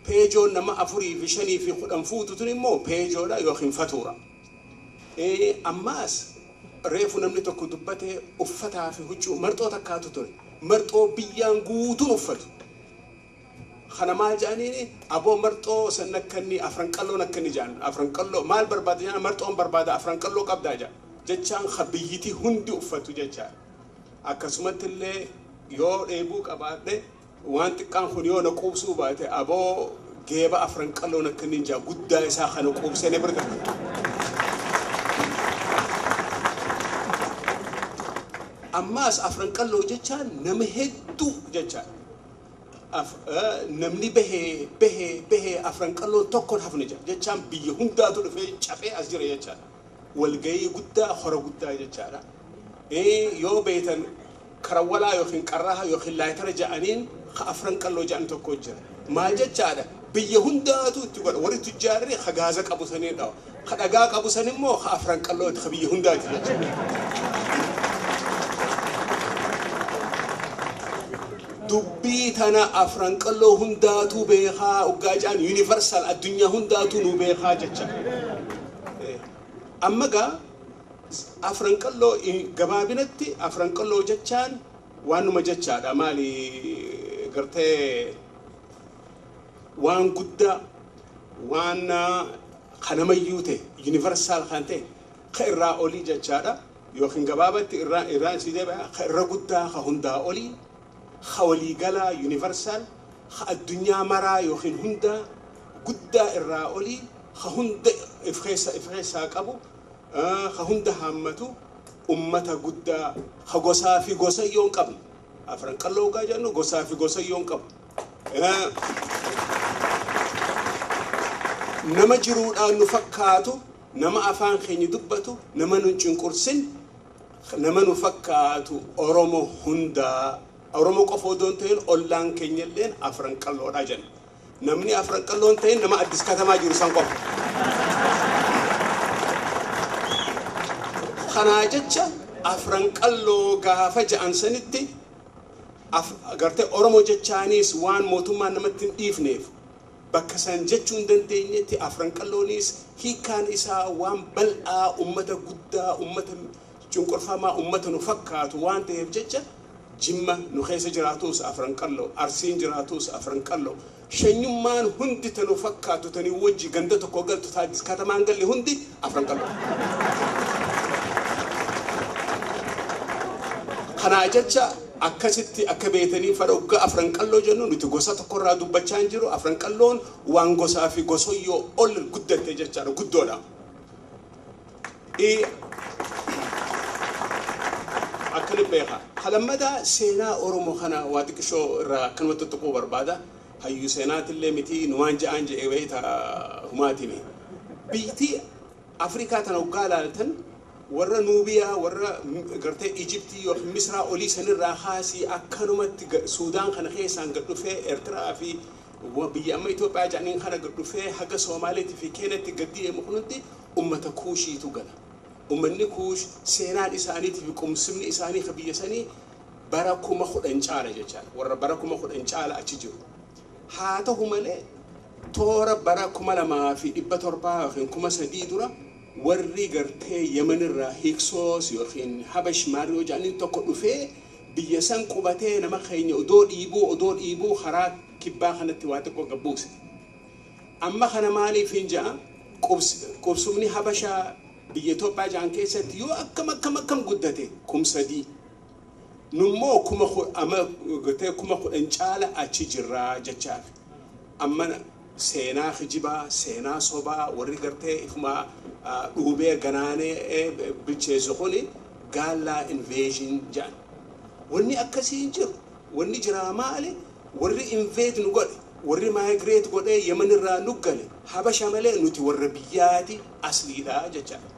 Peejoon nama 4 fi 5 fi 10 fuutu tun immoo Peejoodha yookiin Fatuura. Ammaas reefu namni tokko dubbatee uffataa fi huccuu marxoo takkaatu ture. Marxoo biyyaan guutuun uffatu. Kana maal jedhaniini aboo marxoo san akkanni Afran Qalloon akkanni jedhan Afran Qalloo maal barbaada jedhan marxoon barbaada Afran Qalloo qabdaa jedhan jechaan ka biyyitii hundi uffatu jechaadha. Akkasumatti illee yoo dheebuu qabaadhe waan xiqqaan kun yoo na quubsuu baate aboo geeba Afran Qalloon akkanni jedhan guddaa isaa kana quubsee ni bira. Ammaas Afran Qalloo jechaan nama hedduu jechaadha. Namni bahee bahee bahee Afran Qalloo tokkoon hafne jira jechaan biyya hundaatu dhufee cafee as jira jechaadha. Walgahii guddaa hora guddaa jechaadha. Yoo beektan karawwalaa yookiin qarraha yookiin laayitara jedhaniin Afran Qalloo jedhan tokko jira. Maal jechaadha biyya hundaatu itti godha warri tujjaarri ka gaaza qabu sanii dhawa. Ka dhagaa qabu san immoo ka Afran Qallooti ka biyya hundaati jechaadha. Dubbii tana Afran Qalloo hundaatu beekaa hoggaa jedhan yuunivarsaal addunyaa hundaatu nu beekaa jecha. Amma gaa Afran Qalloo gabaabinatti Afran Qalloo jechaan waanuma jechaadha maali Gartee waan guddaa, waan kanamayyuu ta'e, universal kan ta'e, ka irraa olii jechaadha. Yookiin gabaabatti irraa irraan si deebi'a, ka irra guddaa, ka hundaa olii, ka waliigalaa, universal, ka addunyaa maraa yookiin hundaa guddaa irraa olii, ka hunda if keessaa qabu, ka hunda haammatu, ummata guddaa ka gosaa fi gosayyoo hin qabne. Afran Qalloo hoggaa jennu gosaa fi gosayyoo hin qabu. Nama jiruudhaan nu fakkaatu, nama afaan keenya dubbatu, nama nu cunqursin, nama nu fakkaatu, Oromo hundaa, Oromo qofa odoo hin ta'in ollaan keenya illeen Afran Qalloodha jenna. Namni Afran Qalloo hin ta'in nama Addis Katamaa jiru san qofa. Kanaa jecha Afran Qalloo gaafa ja'an sanitti gartee Oromoo jechaaniis waan mootummaan namatti hin dhiifneef bakka san jechuu hin dandeenyetti, Afran Qallooniis hiikkaan isaa waan bal'aa, ummata guddaa, ummata cunqurfamaa, ummata nu fakkaatu waan ta'eef jecha, Jimma nu keessa jiraatus Afran Qalloo, Arsiin jiraatus Afran Qalloo, shanyummaan hundi ta nu fakkaatu, tanii wajji ganda tokko galtu, ta Katamaan galle hundi Afran Qalloo. Kanaa jecha akkasitti akka beetanii fadha, hoggaa Afran Qalloo jennu nuti gosa tokkorraa dubbachaa hin jiru. Afran Qalloon waan gosaa fi gosoyyoo ol guddatte jechaadha, guddoodha. Akkana beeka. Kalammadaa seenaa Oromoo kana waa xiqqishoo irraa akkanumatti tuquu barbaada. Hayyuu seenaatillee miti, numaan ja'aan je'ee beeyta humaatimi. Biyyittii Afrikaa tana hoggaa ilaaltan, warra Nuubiyaa, warra gartee Ijiptii yookiin Misraa olii sanirraa kaasii akkanumatti Suudaan kana keessaan gad dhufee, Eertiraa fi biyya amma Itoophiyaa jedhaniin kana gad dhufee, haga Soomaaliitii fi Keenyatti gad deemu kunutti ummata Kuushiitu gala. Ummanni Kuush seenaan isaaniitii fi qumsimni isaanii ka biyya sanii bara 10,000 caala jechaadha. Warra bara 10,000 caala achi jiru. Haa ta'u malee toora bara 2700 yookiin 3000 dura warri gartee Yemenirraa Hiksoos yookiin Habash Maariyoo jedhaniin tokko dhufee biyya san qubatee, nama keenya odoo dhiibuu karaa kibbaa kanatti waa xiqqoo gabbuuse. Amma kana maaliif hin ja'a? Qubsumni Habashaa biyya Itoophiyaa jedhan keessatti yoo akkam akkam akkam guddate 3000. Nummoo ama gartee 10,000 caala achi jirraa jechaaf. Amma seenaa kijibaa, seenaa sobaa warri gartee ifuma dhuubee ganaanee bilcheessu kuni Gaallaa invasion jedhan. Wanni akkasii hin jiru. Wanni jiraa maali? Warri invade nu godhe, warri migrate godhee Yemen irraa nu gale Habasha malee nuti warra biyyaati, asliidha jechaadha.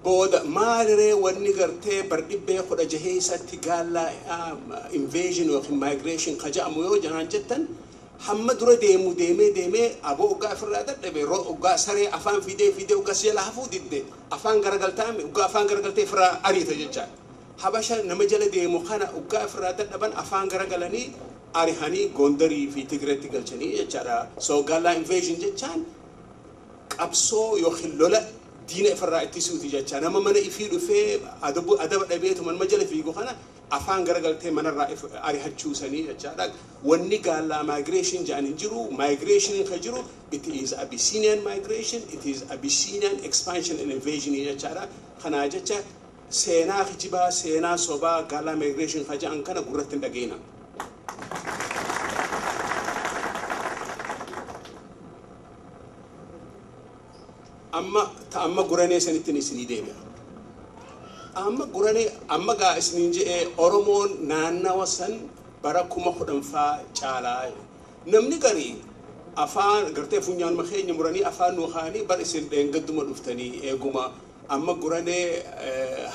Booda maaliree wanni gartee bar dhibbee kudha jaheessatti Gaallaa invasion yookiin migration ka jedhamu yoo janaan jettan, hamma dura deemu deemee deemee aboo oggaa ofirraa dadhabe, oggaa saree afaan fidee fidee oggaa si jala hafuu didde afaan garagaltaame, oggaa afaan garagaltee ofirraa ariita jechaadha. Habasha nama jala deemu kana oggaa ofirraa dadhaban afaan garagalanii arihanii Gondarii fi Tigireetti galchanii jechaadha. So Gaallaa invasion jechaan qabsoo yookiin lola diina ifirraa ittisuuti jecha. Nama mana ifii dhufee adaba dhabeetu manuma jala fiigu kana afaan garagaltee manarraa arihachuusanii jechaadha. Wanni Gaallaa migration jedhan hin jiru. Migration ka jiru, it is Abyssinian migration, it is Abyssinian expansion and invasion jechaadha. Kanaa jecha seenaa kijibaa, seenaa sobaa Gaallaa migration ka jedhan kana gurratti hin dhageena. Amma ta amma guranee sanittiin isinii deebi'a. Amma guranee amma gaa isiniin je'ee, Oromoon naannawa san bara 10,000ffaa caalaa. Namni garii afaan gartee funyaanuma keenya muranii afaan nuu kaanii, bar isin dheengadduma dhuftanii, eeguma amma guranee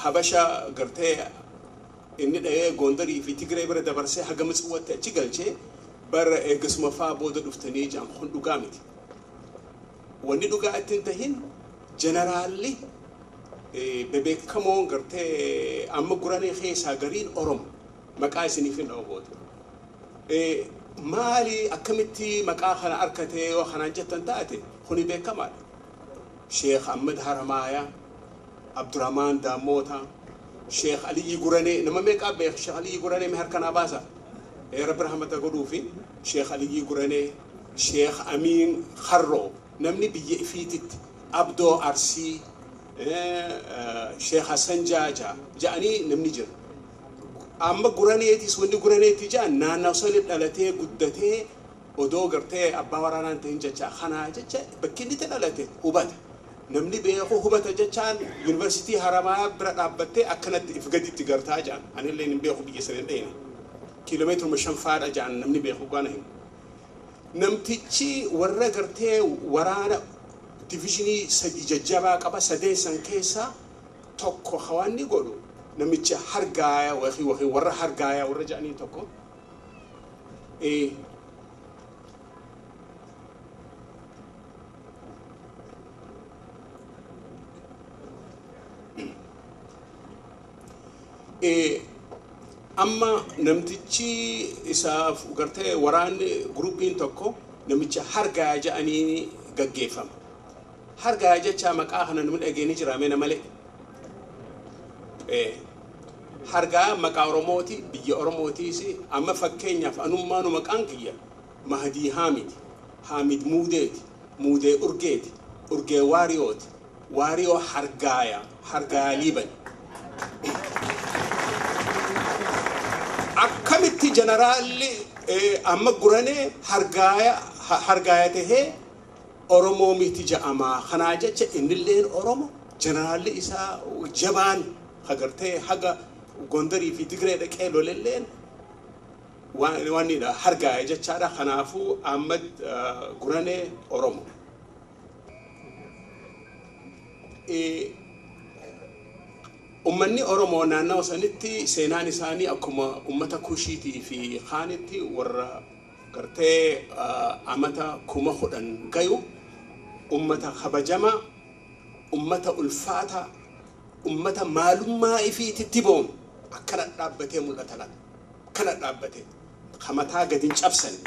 Habasha gartee inni dha'ee Gondarii fi Tigree bira dabarsee haga Mitsiwwatti achi galchee bara eegasuma faa booda dhuftanii jedhan. Kun dhugaa miti. Wanni dhugaa ittiin tahin, jeneraalli bebeekamoon gartee amma guranee keessaa gariin Oromo, maqaa isiniif hin dha'u booda. Maali, akkamitti maqaa kana arkatee yoo kanaan jettan taate, kuni beekamaadha. Sheekh Ahmad Haramaayaa, Abdurrahmaan Daammoota, Sheekh Aliyyi Guranee nama meeqaa beek? Sheekh Aliyyi Guranee mee harkanaa baasa. Rabbi rahmata godhuufi Sheekh Aliyyi Guranee, Sheekh Amiin Harroo, namni biyya ifiititti Abdoo Arsii, Sheekh Hassan Jaajaa ja'anii namni jira. Amma Guraneetis wanni Guraneetti ja'an naannoo sani dhalatee guddatee odoo gartee abbaa waraanaan ta'in jecha kanaa jecha bakki inni itti dhalate hubata. Namni beeku hubata jechaan yuunivarsiitii Haramayaa bira dhaabbattee akkanatti if gaditti gartaa ja'an. Anillee hin beeku, biyya sana hin dhayne. Kiiloomeetiruma 5 faadha ja'an namni beeku gaana himu. Namtichi warra gartee waraana division 3 jajjabaa qaba, sadeen san keessaa tokko hawaanni godhu namicha Hargaaya wakii wakii warra Hargaaya warra ja'anii tokko. Amma namtichi isaaf gartee waraanni groupiin tokko namicha Hargaaya ja'anii gaggeeffama. Hargaaya jecha maqaa kana namni dhageenii jira meena malee. Hargaa maqaa Oromooti, biyya Oromootiis. Amma fakkeenyaaf anummaanu maqaan kiyya Mahadii Haamid, Haamid Muudeeti, Muudee Urgeeti, Urgee Waariyooti, Waariyoo Hargaaya, Hargaaya Liiban. Akkamitti jeneraalli amma Guranee Hargaaya Hargaaya tahee Oromoo miti ja'amaa? Kanaa jecha innilleen Oromo, jeneraalli isaa jabaan hagartee haga Gondarii fi Tigree dhaqee lolelleen waanidha Hargaaya jechaadha. Kanaafuu Ahmad Guranee Oromo. Ummanni Oromoo naannawa sanitti seenaan isaanii akkuma ummata Kushiitii fi Kaanitti warra gartee amata 10,000 gayu, ummata kabajamaa, ummata ulfaataa, ummata maalummaa ifiititti boonu. Akkana dhaabbatee mul'ata laata. Akkana dhaabbatee kamataa gadi hin cabsane.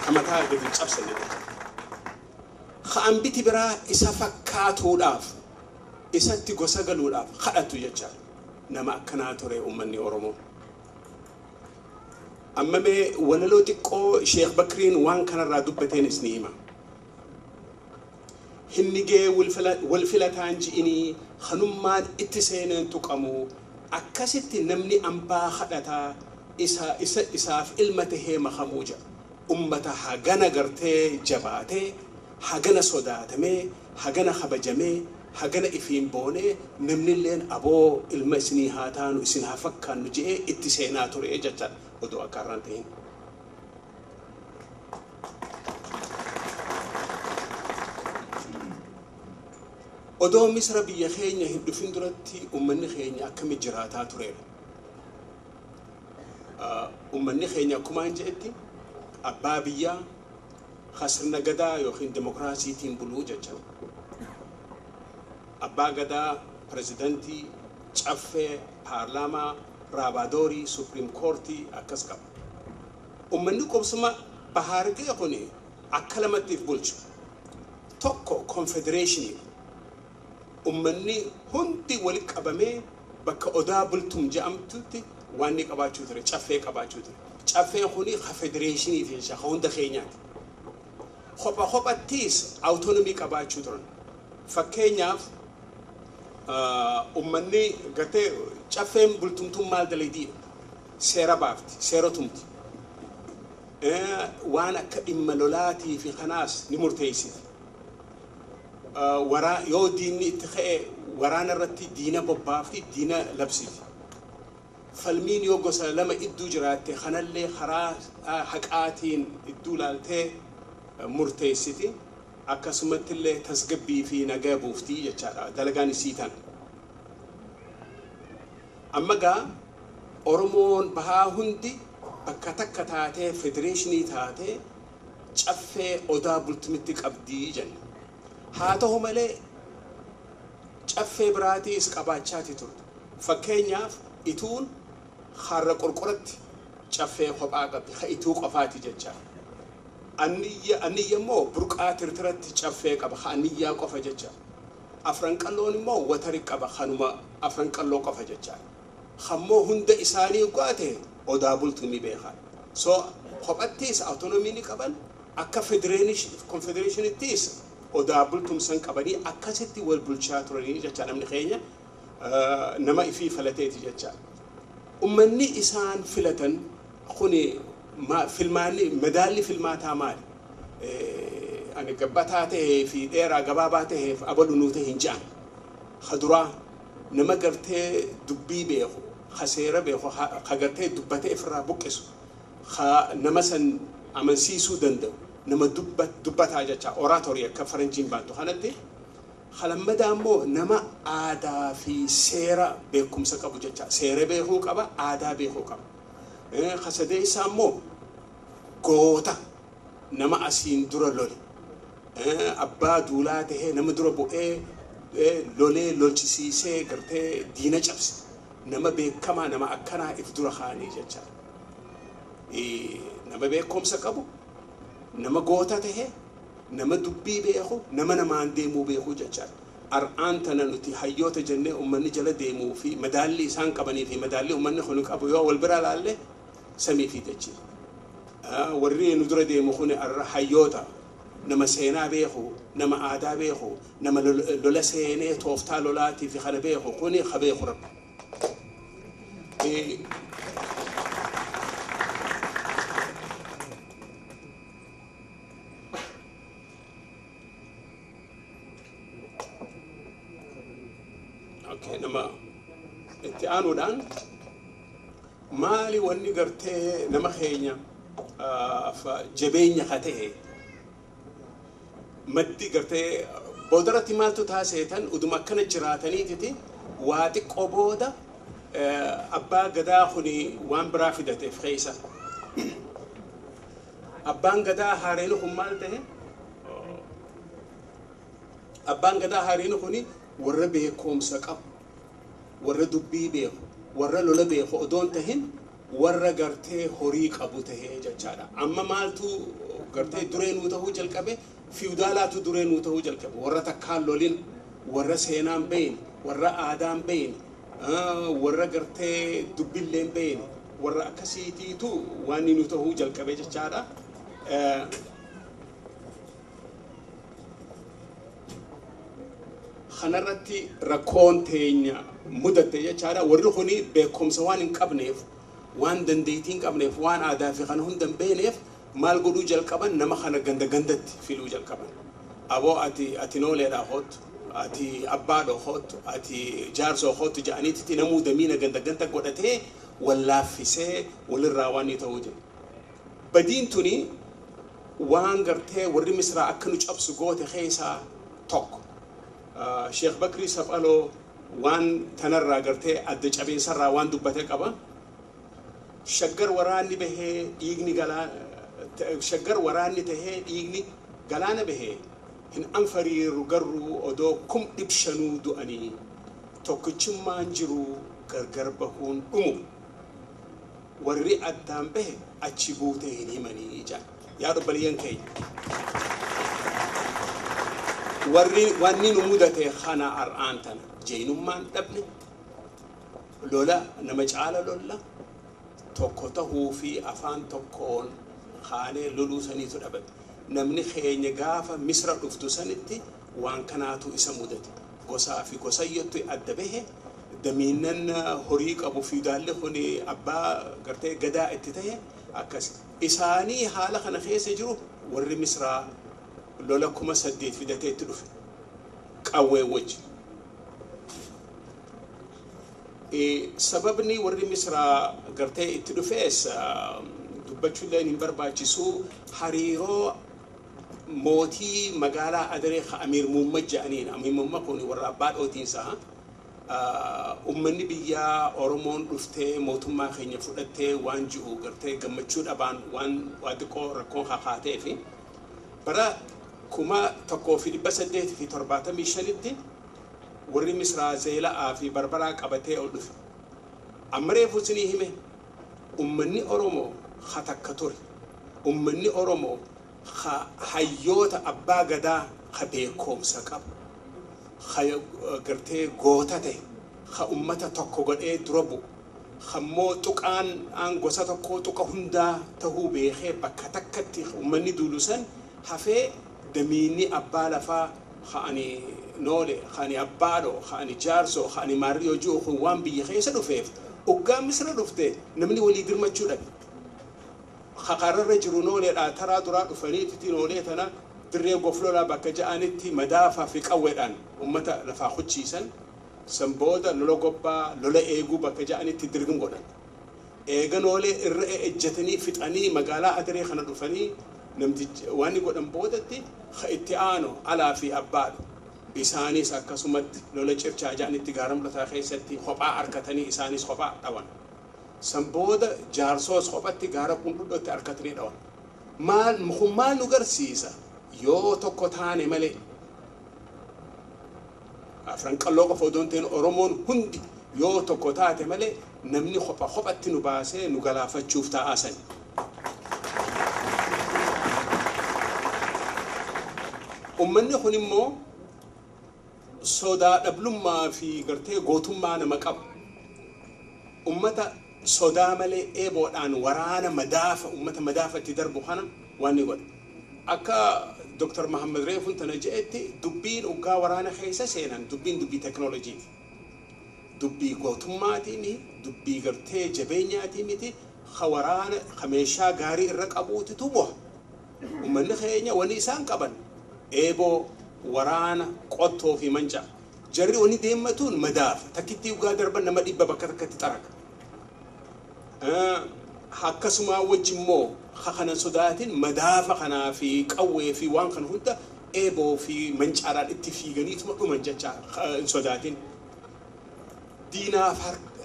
Kamataa gadi hin cabsane. Hambiti biraa isa fakkaatuudhaaf, isatti gosa galuudhaaf kadhatu jecha nama akkanaa ture ummanni Oromoo. Amma mee walaloo xiqqoo Sheekh Bakriin waan kanarraa dubbateenis ni hima. Hinnigee wal filataan ji'inii kanummaan itti seeneen tuqamu, akkasitti namni ambaa kadhataa isa isa isaaf ilma tahee makamuu jedha. Ummata hagana gartee jabaatee, hagana sodaatamee, hagana kabajamee, hagana ifiin boonee, namnilleen aboo ilma isinii haa taanu, isin haa fakkaannu je'ee itti seenaa ture jecha odoo akka har'aan ta'in. Odoo Misra biyya keenya hin dhufin duratti ummanni keenya akkami jiraataa tureera? Ummanni keenya akkumaan je'etti abbaa biyyaa sirna gadaa yookiin demokiraasiitiin buluu jecha. Abbaa gadaa, pirezidantii, caffee, paarlaamaa, raabaadorii, supreme courtii akkas qaba. Ummanni qubsuma Bahaargee kun akka lamattiif bulchu. Tokko confederationii. Ummanni hundi walitti qabamee bakka Odaa Bultum jedhamtutti waan inni qabaachuu ture, caffee qabaachuu ture. Caffeen kuni ka federationiiti jecha, ka hunda keenyaati. Kopha kophattiis autonomy qabaachuu turan. Fakkeenyaaf ummanni gartee caffeen bultumtuun maal dalagdiidha? Seera baafti, seera tumti. Waan akka dhimma lolaatii fi kanaas ni murteessiti. Yoo diinni itti ka'e waraana irratti diina bobbaafti, diina labsiti. Falmiin yoo gosa lama idduu jiraatte kanallee karaa haqaatiin idduu laaltee murteessiti. Akkasumatti illee tasgabbii fi nagaa buuftii jechaadha dalagaan isii tana. Amma gaa Oromoon bahaa hundi bakka takka taatee, federationii taatee, caffee Odaa Bultumitti qabdii jenna. Haa ta'u malee caffee biraatiis qabaachaati turte. Fakkeenyaaf Ituun harra qorqoratti caffee kophaa qabdi, ka Ituu qofaati jecha. Anniyya immoo Burqaa Tirtiratti caffee qaba, ka Anniyyaa qofa jecha. Afran Qalloon immoo watari qaba, kanuma Afran Qalloo qofa jechaadha. Hammoo hunda isaanii go'ate Odaa Bultumii beekaa. So kophattiis autonomy ni qaban, akka confederationittis Odaa Bultumsan qabanii akkasitti wal bulchaa turanii jecha. Namni keenya nama ifii filateeti jecha. Ummanni isaan filatan kuni filmaanni madaalli filmaataa maali? Ani gabbataa tahee fi dheeraa gabaabaa taheef abalu nuu ta'e hin je'an. Kaduraa nama gartee dubbii beeku, ka seera beeku, ka gartee dubbatee ifirraa buqqisu, ka nama san amansiisuu danda'u, nama dubbataa jecha, oratory akka faranjiin baantu kanatti. Kalammadaa immoo nama aadaa fi seera beekumsa qabu jecha, seera beekuu qaba, aadaa beekuu qaba. Kasadeessaa immoo goota, nama asiin dura lole, abbaa duulaa tahee nama dura bu'ee lolee lolchisiisee gartee diina cabse, nama beekamaa, nama akkanaa if dura kaanii jecha. Nama beekumsa qabu, nama goota tahee, nama dubbii beeku, nama namaan deemuu beeku jechaadha. Ar'aan tana nuti hayyoota jennee uummanni jala deemuu fi madaalli isaan qabanii fi madaalli uummanni kun qabu yoo wal bira laalle samii fi dachii. Warri nu dura deemu kun hayyoota, nama seenaa beeku, nama aadaa beeku, nama lola seenee tooftaa lolaatii fi kana beeku kuni ka beeku Rabbi. Okay, nama itti aanuudhaan maali wanni gartee nama keenya jabeenya ka ta'e maddi gartee boodarratti maaltu taaseetan uduma akkana jiraataniititi waa xiqqoo booda abbaa gadaa kuni waan biraa fidateef keessa. Abbaan gadaa haareen kun maal ta'e? Abbaan gadaa haareen kuni warra beekumsa qabu, warra dubbii beeku, warra lola beeku odoon tahin warra gartee horii qabu tahee jechaadha. Amma maaltu gartee duree nuu tahuu jalqabe? Fiwdaalaatu duree nuu tahuu jalqabe. Warra takkaan lolin, warra seenaan beeyne, warra aadaan beeyne, warra gartee dubbilleen beeyne, warra akkasiitiitu waan nu tahuu jalqabe jechaadha. Kanarratti rakkoon teenya mudatte jechaadha. Warri kuni beekumsa waan hin qabneef, waan dandeettii hin qabneef, waan aadaa fi kana hunda hin beekneef maal godhuu jalqaban? Nama kana ganda gandatti filuu jalqaban. Aboo ati nooleedhaa hoottu, ati abbaadhoo hoottu, ati jaarsoo hoottu jedhaniitti namuu damiina ganda ganda godhatee wallaaffisee walirraa waan ni ta'uu jedhe. Badiin tuni waan gartee warri Misraa akka nu cabsu goote keessaa tokko. Sheekh Bakrii Saphaloo waan tanarraa gartee adda cabeensarraa waan dubbate qaba. Shaggar waraanni bahee dhiigni galaana, shaggar waraanni tahee dhiigni galaana bahee hin anfariiru garuu odoo 500,000 du'anii tokkichummaan jiru gargar bahuun dhumu warri addaan bahe achi buutee hin himanii jedha. Yaa obboleeyyan keenya. Warri wanni nu mudate kana ar'aan tana jeenummaan dhabne, lola nama caala lolla, tokko tahuu fi afaan tokkoon kaanee loluu saniitu dhabame. Namni keenya gaafa Misra dhuftu sanitti waan kanaatu isa mudate. Gosaa fi gosayyattu adda bahe, damiinnan horii qabu fiidaalli kun abbaa gartee gadaa itti tahe akkas. Isaanii haala kana keessa jiru warri Misraa lola 8,000 fidatee itti dhufe. Qawwee wajji. Sababni warri Misraa gartee itti dhufees dubbachuullee hin barbaachisu, hariiroo mootii magaalaa Adaree ka Amiir Muummad jedhaniin. Amiir Muummad kun warra abbaa dhootiinsaa. Ummanni biyyaa Oromoon dhuftee mootummaa keenya fudhattee waan ji'u gartee gammachuu dhabaan waan waa xiqqoo rakkoon kakaatee fi bara 1875tti warri Misraa Zeela'aa fi Barbaraa qabatee ol dhufe. Amma reefu isinii hime, ummanni Oromoo ha takka ture. Ummanni Oromoo ha hayyoota abbaa gadaa ha beekumsa qabu. Gartee goota ta'e ka ummata tokko godhee dura bu'u kammoo tuqaan aan gosa tokko tuqa hundaa tahuu beekee bakka takkatti ummanni duulu san hafee damiinni abbaa lafaa ka ani noole ka ani abbaadho ka ani jaarsoo ka ani maarriyoo ji'u kun waan biyya keessa dhufeef oggaa Misra dhufte namni walii dirmachuu dhabe. Kaqararra jiru nooleedhaa taraa duraa dhufaniititi noolee tana dirree goflolaa bakka ja'anitti madaafaa fi qawweedhaan ummata lafaa huchiisan. San booda lola gobbaa lola eeguu bakka ja'anitti dirgim godhan. Eega noolee irra ejjetanii fixanii magaalaa Adiree kana dhufanii namtichi waan godhan boodatti itti aanu alaa fi abbaadha. Isaanis akkasumatti lola circhaa ja'anitti gaara mul'ataa keessatti kophaa harkatanii isaanis kophaa dhawan. San booda jaarsoos kophatti gaara qundhudhootti harkatanii dhawan. Maal kun maal nu garsiisa yoo tokko taane malee afran qalloo qofa odoo hin ta'in Oromoon hundi yoo tokko taate malee namni kopha kophatti nu baasee nu galaafachuuf taa'aa sani. Uummanni kun immoo sodaa dhablummaa fi gartee gootummaa nama qabu. Uummata sodaa malee eeboodhaan waraana madaafa uummata madaafa itti darbu kana waan ni godha. Akka Dr. Mahammad Reefuun tana je'etti dubbiin oggaa waraana keessa seenan dubbiin dubbii teknooloojiiti. Dubbii gootummaatii miti, dubbii gartee jabeenyaatii miti, ka waraana ka meeshaa gaarii irra qabuutitu bu'a. Uummanni keenya wanni isaan qaban eeboo, waraana, qottoo fi mancaa. Jarri wanni deemmatuun madaafa. Takkitti oggaa darban nama dhibba bakka takkatti xaraga. Akkasuma wajji immoo kanan sodaatin madaafa kanaa fi qawwee fi waan kana hunda eeboo fi mancaadhaan itti fiiganiituma dhuman jecha hin sodaatin. Diinaaf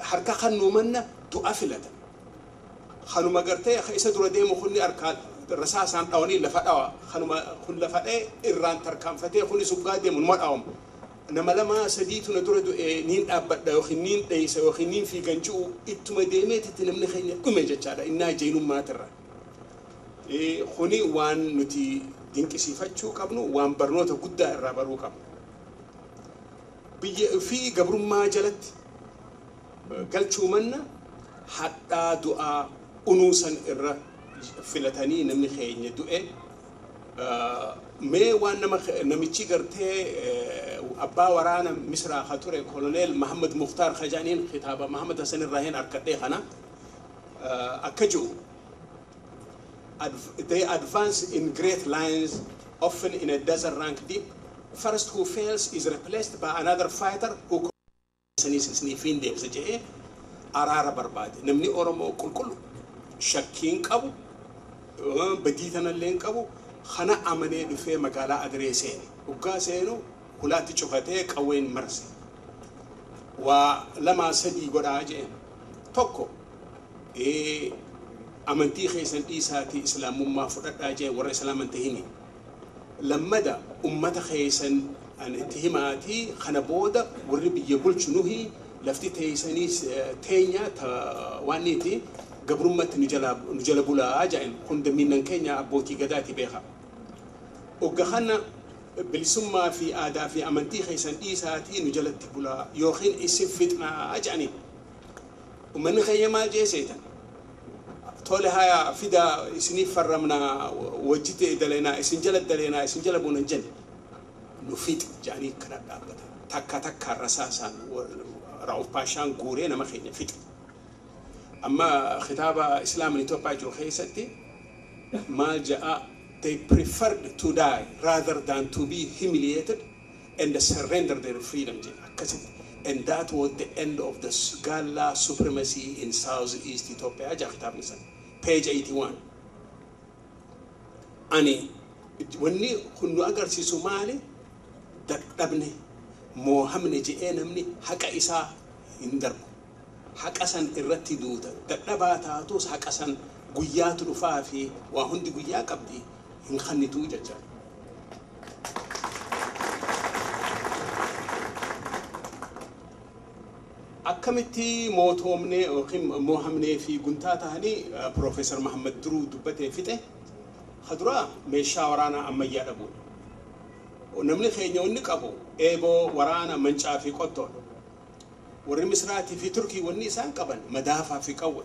harka kannuu manna du'a filata. Kanuma gartee isa dura deemu kunni harkaan rasaasaan dhawanii lafa dhawa. Kanuma kun lafa dha'e irraan tarkaanfatee kunis uggaa deemu numa dhawama. Nama lama sadiitu na dura du'e niin dhaabbadha yookiin niin dheeysa yookiin niin fiigan ji'u ittuma deemeetitti namni keenya dhume jechaadha innaa jeenummaatirra. Kuni waan nuti dinqisiifachuu qabnu waan barnoota guddaa irraa baruu qabnu. Biyya fi gabrummaa jalatti galchuu manna hadhaa du'aa unuusan irra filatanii namni keenya du'e. Mee waan namichi gartee abbaa waraana Misraa ka ture koloneel Mahammad Mukhtaar Khajaaniin kitaaba Mahammad Hassan irraa harkadhee kana akka jiru. They advance in great lines, often in a dozen rank deep. First who fails is replaced by another fighter who isniifiin deebisa jedhee araara barbaade. Namni Oromoo qulqullu shakkiin qabu, badii tanallee hin qabu, kana amanee dhufee magaalaa Adiree seene. Hoggaa seenu hulaatti cufatee qawween marse. Waa lamaa sadii godhaa jedheen. Tokko amantii keessan dhiisaatii islaamummaa fudhadhaa jeen warra islaaman tahini. Lammada ummata keessan itti himaatii kana booda warri biyya bulchu nuhi lafti teessanii teenya waan niiti gabrummatti nu jala bulaa jedhan kun damiinnan keenya abbootii gadaati beeka. Ogga kana bilisummaa fi aadaa fi amantii keessan dhiisaatii nu jalatti bulaa yookiin isin fixnaa jedhani. Uummanni keenya maal jee seetan? Tole haya fida isiniif farramnaa wajjite daleenaa isin jala daleenaa isin jala buunan jenne nu fix jedhanii kana dhaabbatan. Takka takkaan rasaasaan Raa'uuf Paashaan guuree nama keenya fixe. Amma kitaaba Islaamin Itoophiyaa jiru keessatti maal ja'a they preferred to die rather than to be humiliated and surrender their freedom jedha akkasitti. And that was the end of the Galla supremacy in Southeast Ethiopia. Aja kitaabni san. Page 81. Ani wanni kun nu agarsiisu maali? Dadhabne moohamne je'ee namni haqa isaa hin darbu. Haqa san irratti duuta. Dadhabaa taatus haqa san guyyaatu dhufaa fi waa hundi guyyaa qabdi hin kannituu jechaadha. Akkamitti mootoomnee yookiin moohamnee fi guntaa ta'anii Piroofeesar Mahammad Duruu dubbatee fixe kaduraa meeshaa waraanaa ammayyaa dhabuudha. Namni keenya wanni qabu eeboo, waraana, mancaa fi qottoodha. Warri Misraatii fi Turkii wanni isaan qaban madaafaa fi qawwe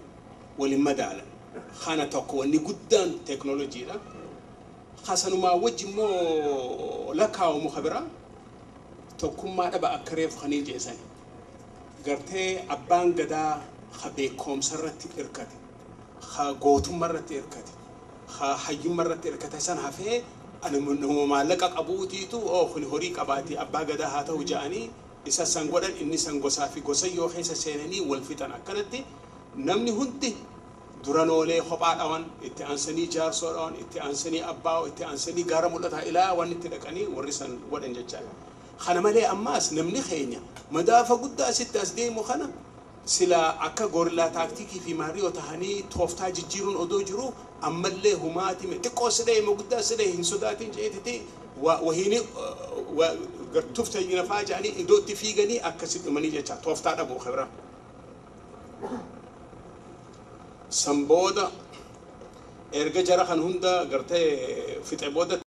waliin madaalan. Kana tokko wanni guddaan teeknooloojiidha. Kasanumaa wajji immoo lakkaa'amu kabiraa tokkummaa dhaba akka reefu kanii jeesani. Gartee abbaan gadaa ka beekumsa irratti hirkate, ka gootummaa irratti hirkate, ka hayyummaa irratti hirkate san hafee nama maallaqa qabuutiitu oo kun horii qabaati abbaa gadaa haa ta'u ja'anii isa san godhan, inni san gosaa fi gosayyoo keessa seenanii wal fixan. Akkanatti namni hundi duranoolee kophaa dhawan, itti aansanii jaarsoo dhawan, itti aansanii abbaa, itti aansanii gaara mul'ataa ilaa waan itti dhaqanii warri san godhan jechaadha. Kana malee ammaas namni keenya madaafa guddaa asitti as deemu kana sila akka guerrilla tactic fi maariyoo tahanii tooftaa jijjiiruun odoo jiru ammallee humaati xiqqoo sidhee ima guddaa sidhee hin sodaatin jeetiti wahiini tufta nafaa jedhanii iddoo itti fiiganii akkasi dhumanii jecha tooftaa dhabuu kibra. San booda erga jara kan hunda gartee fixe booda.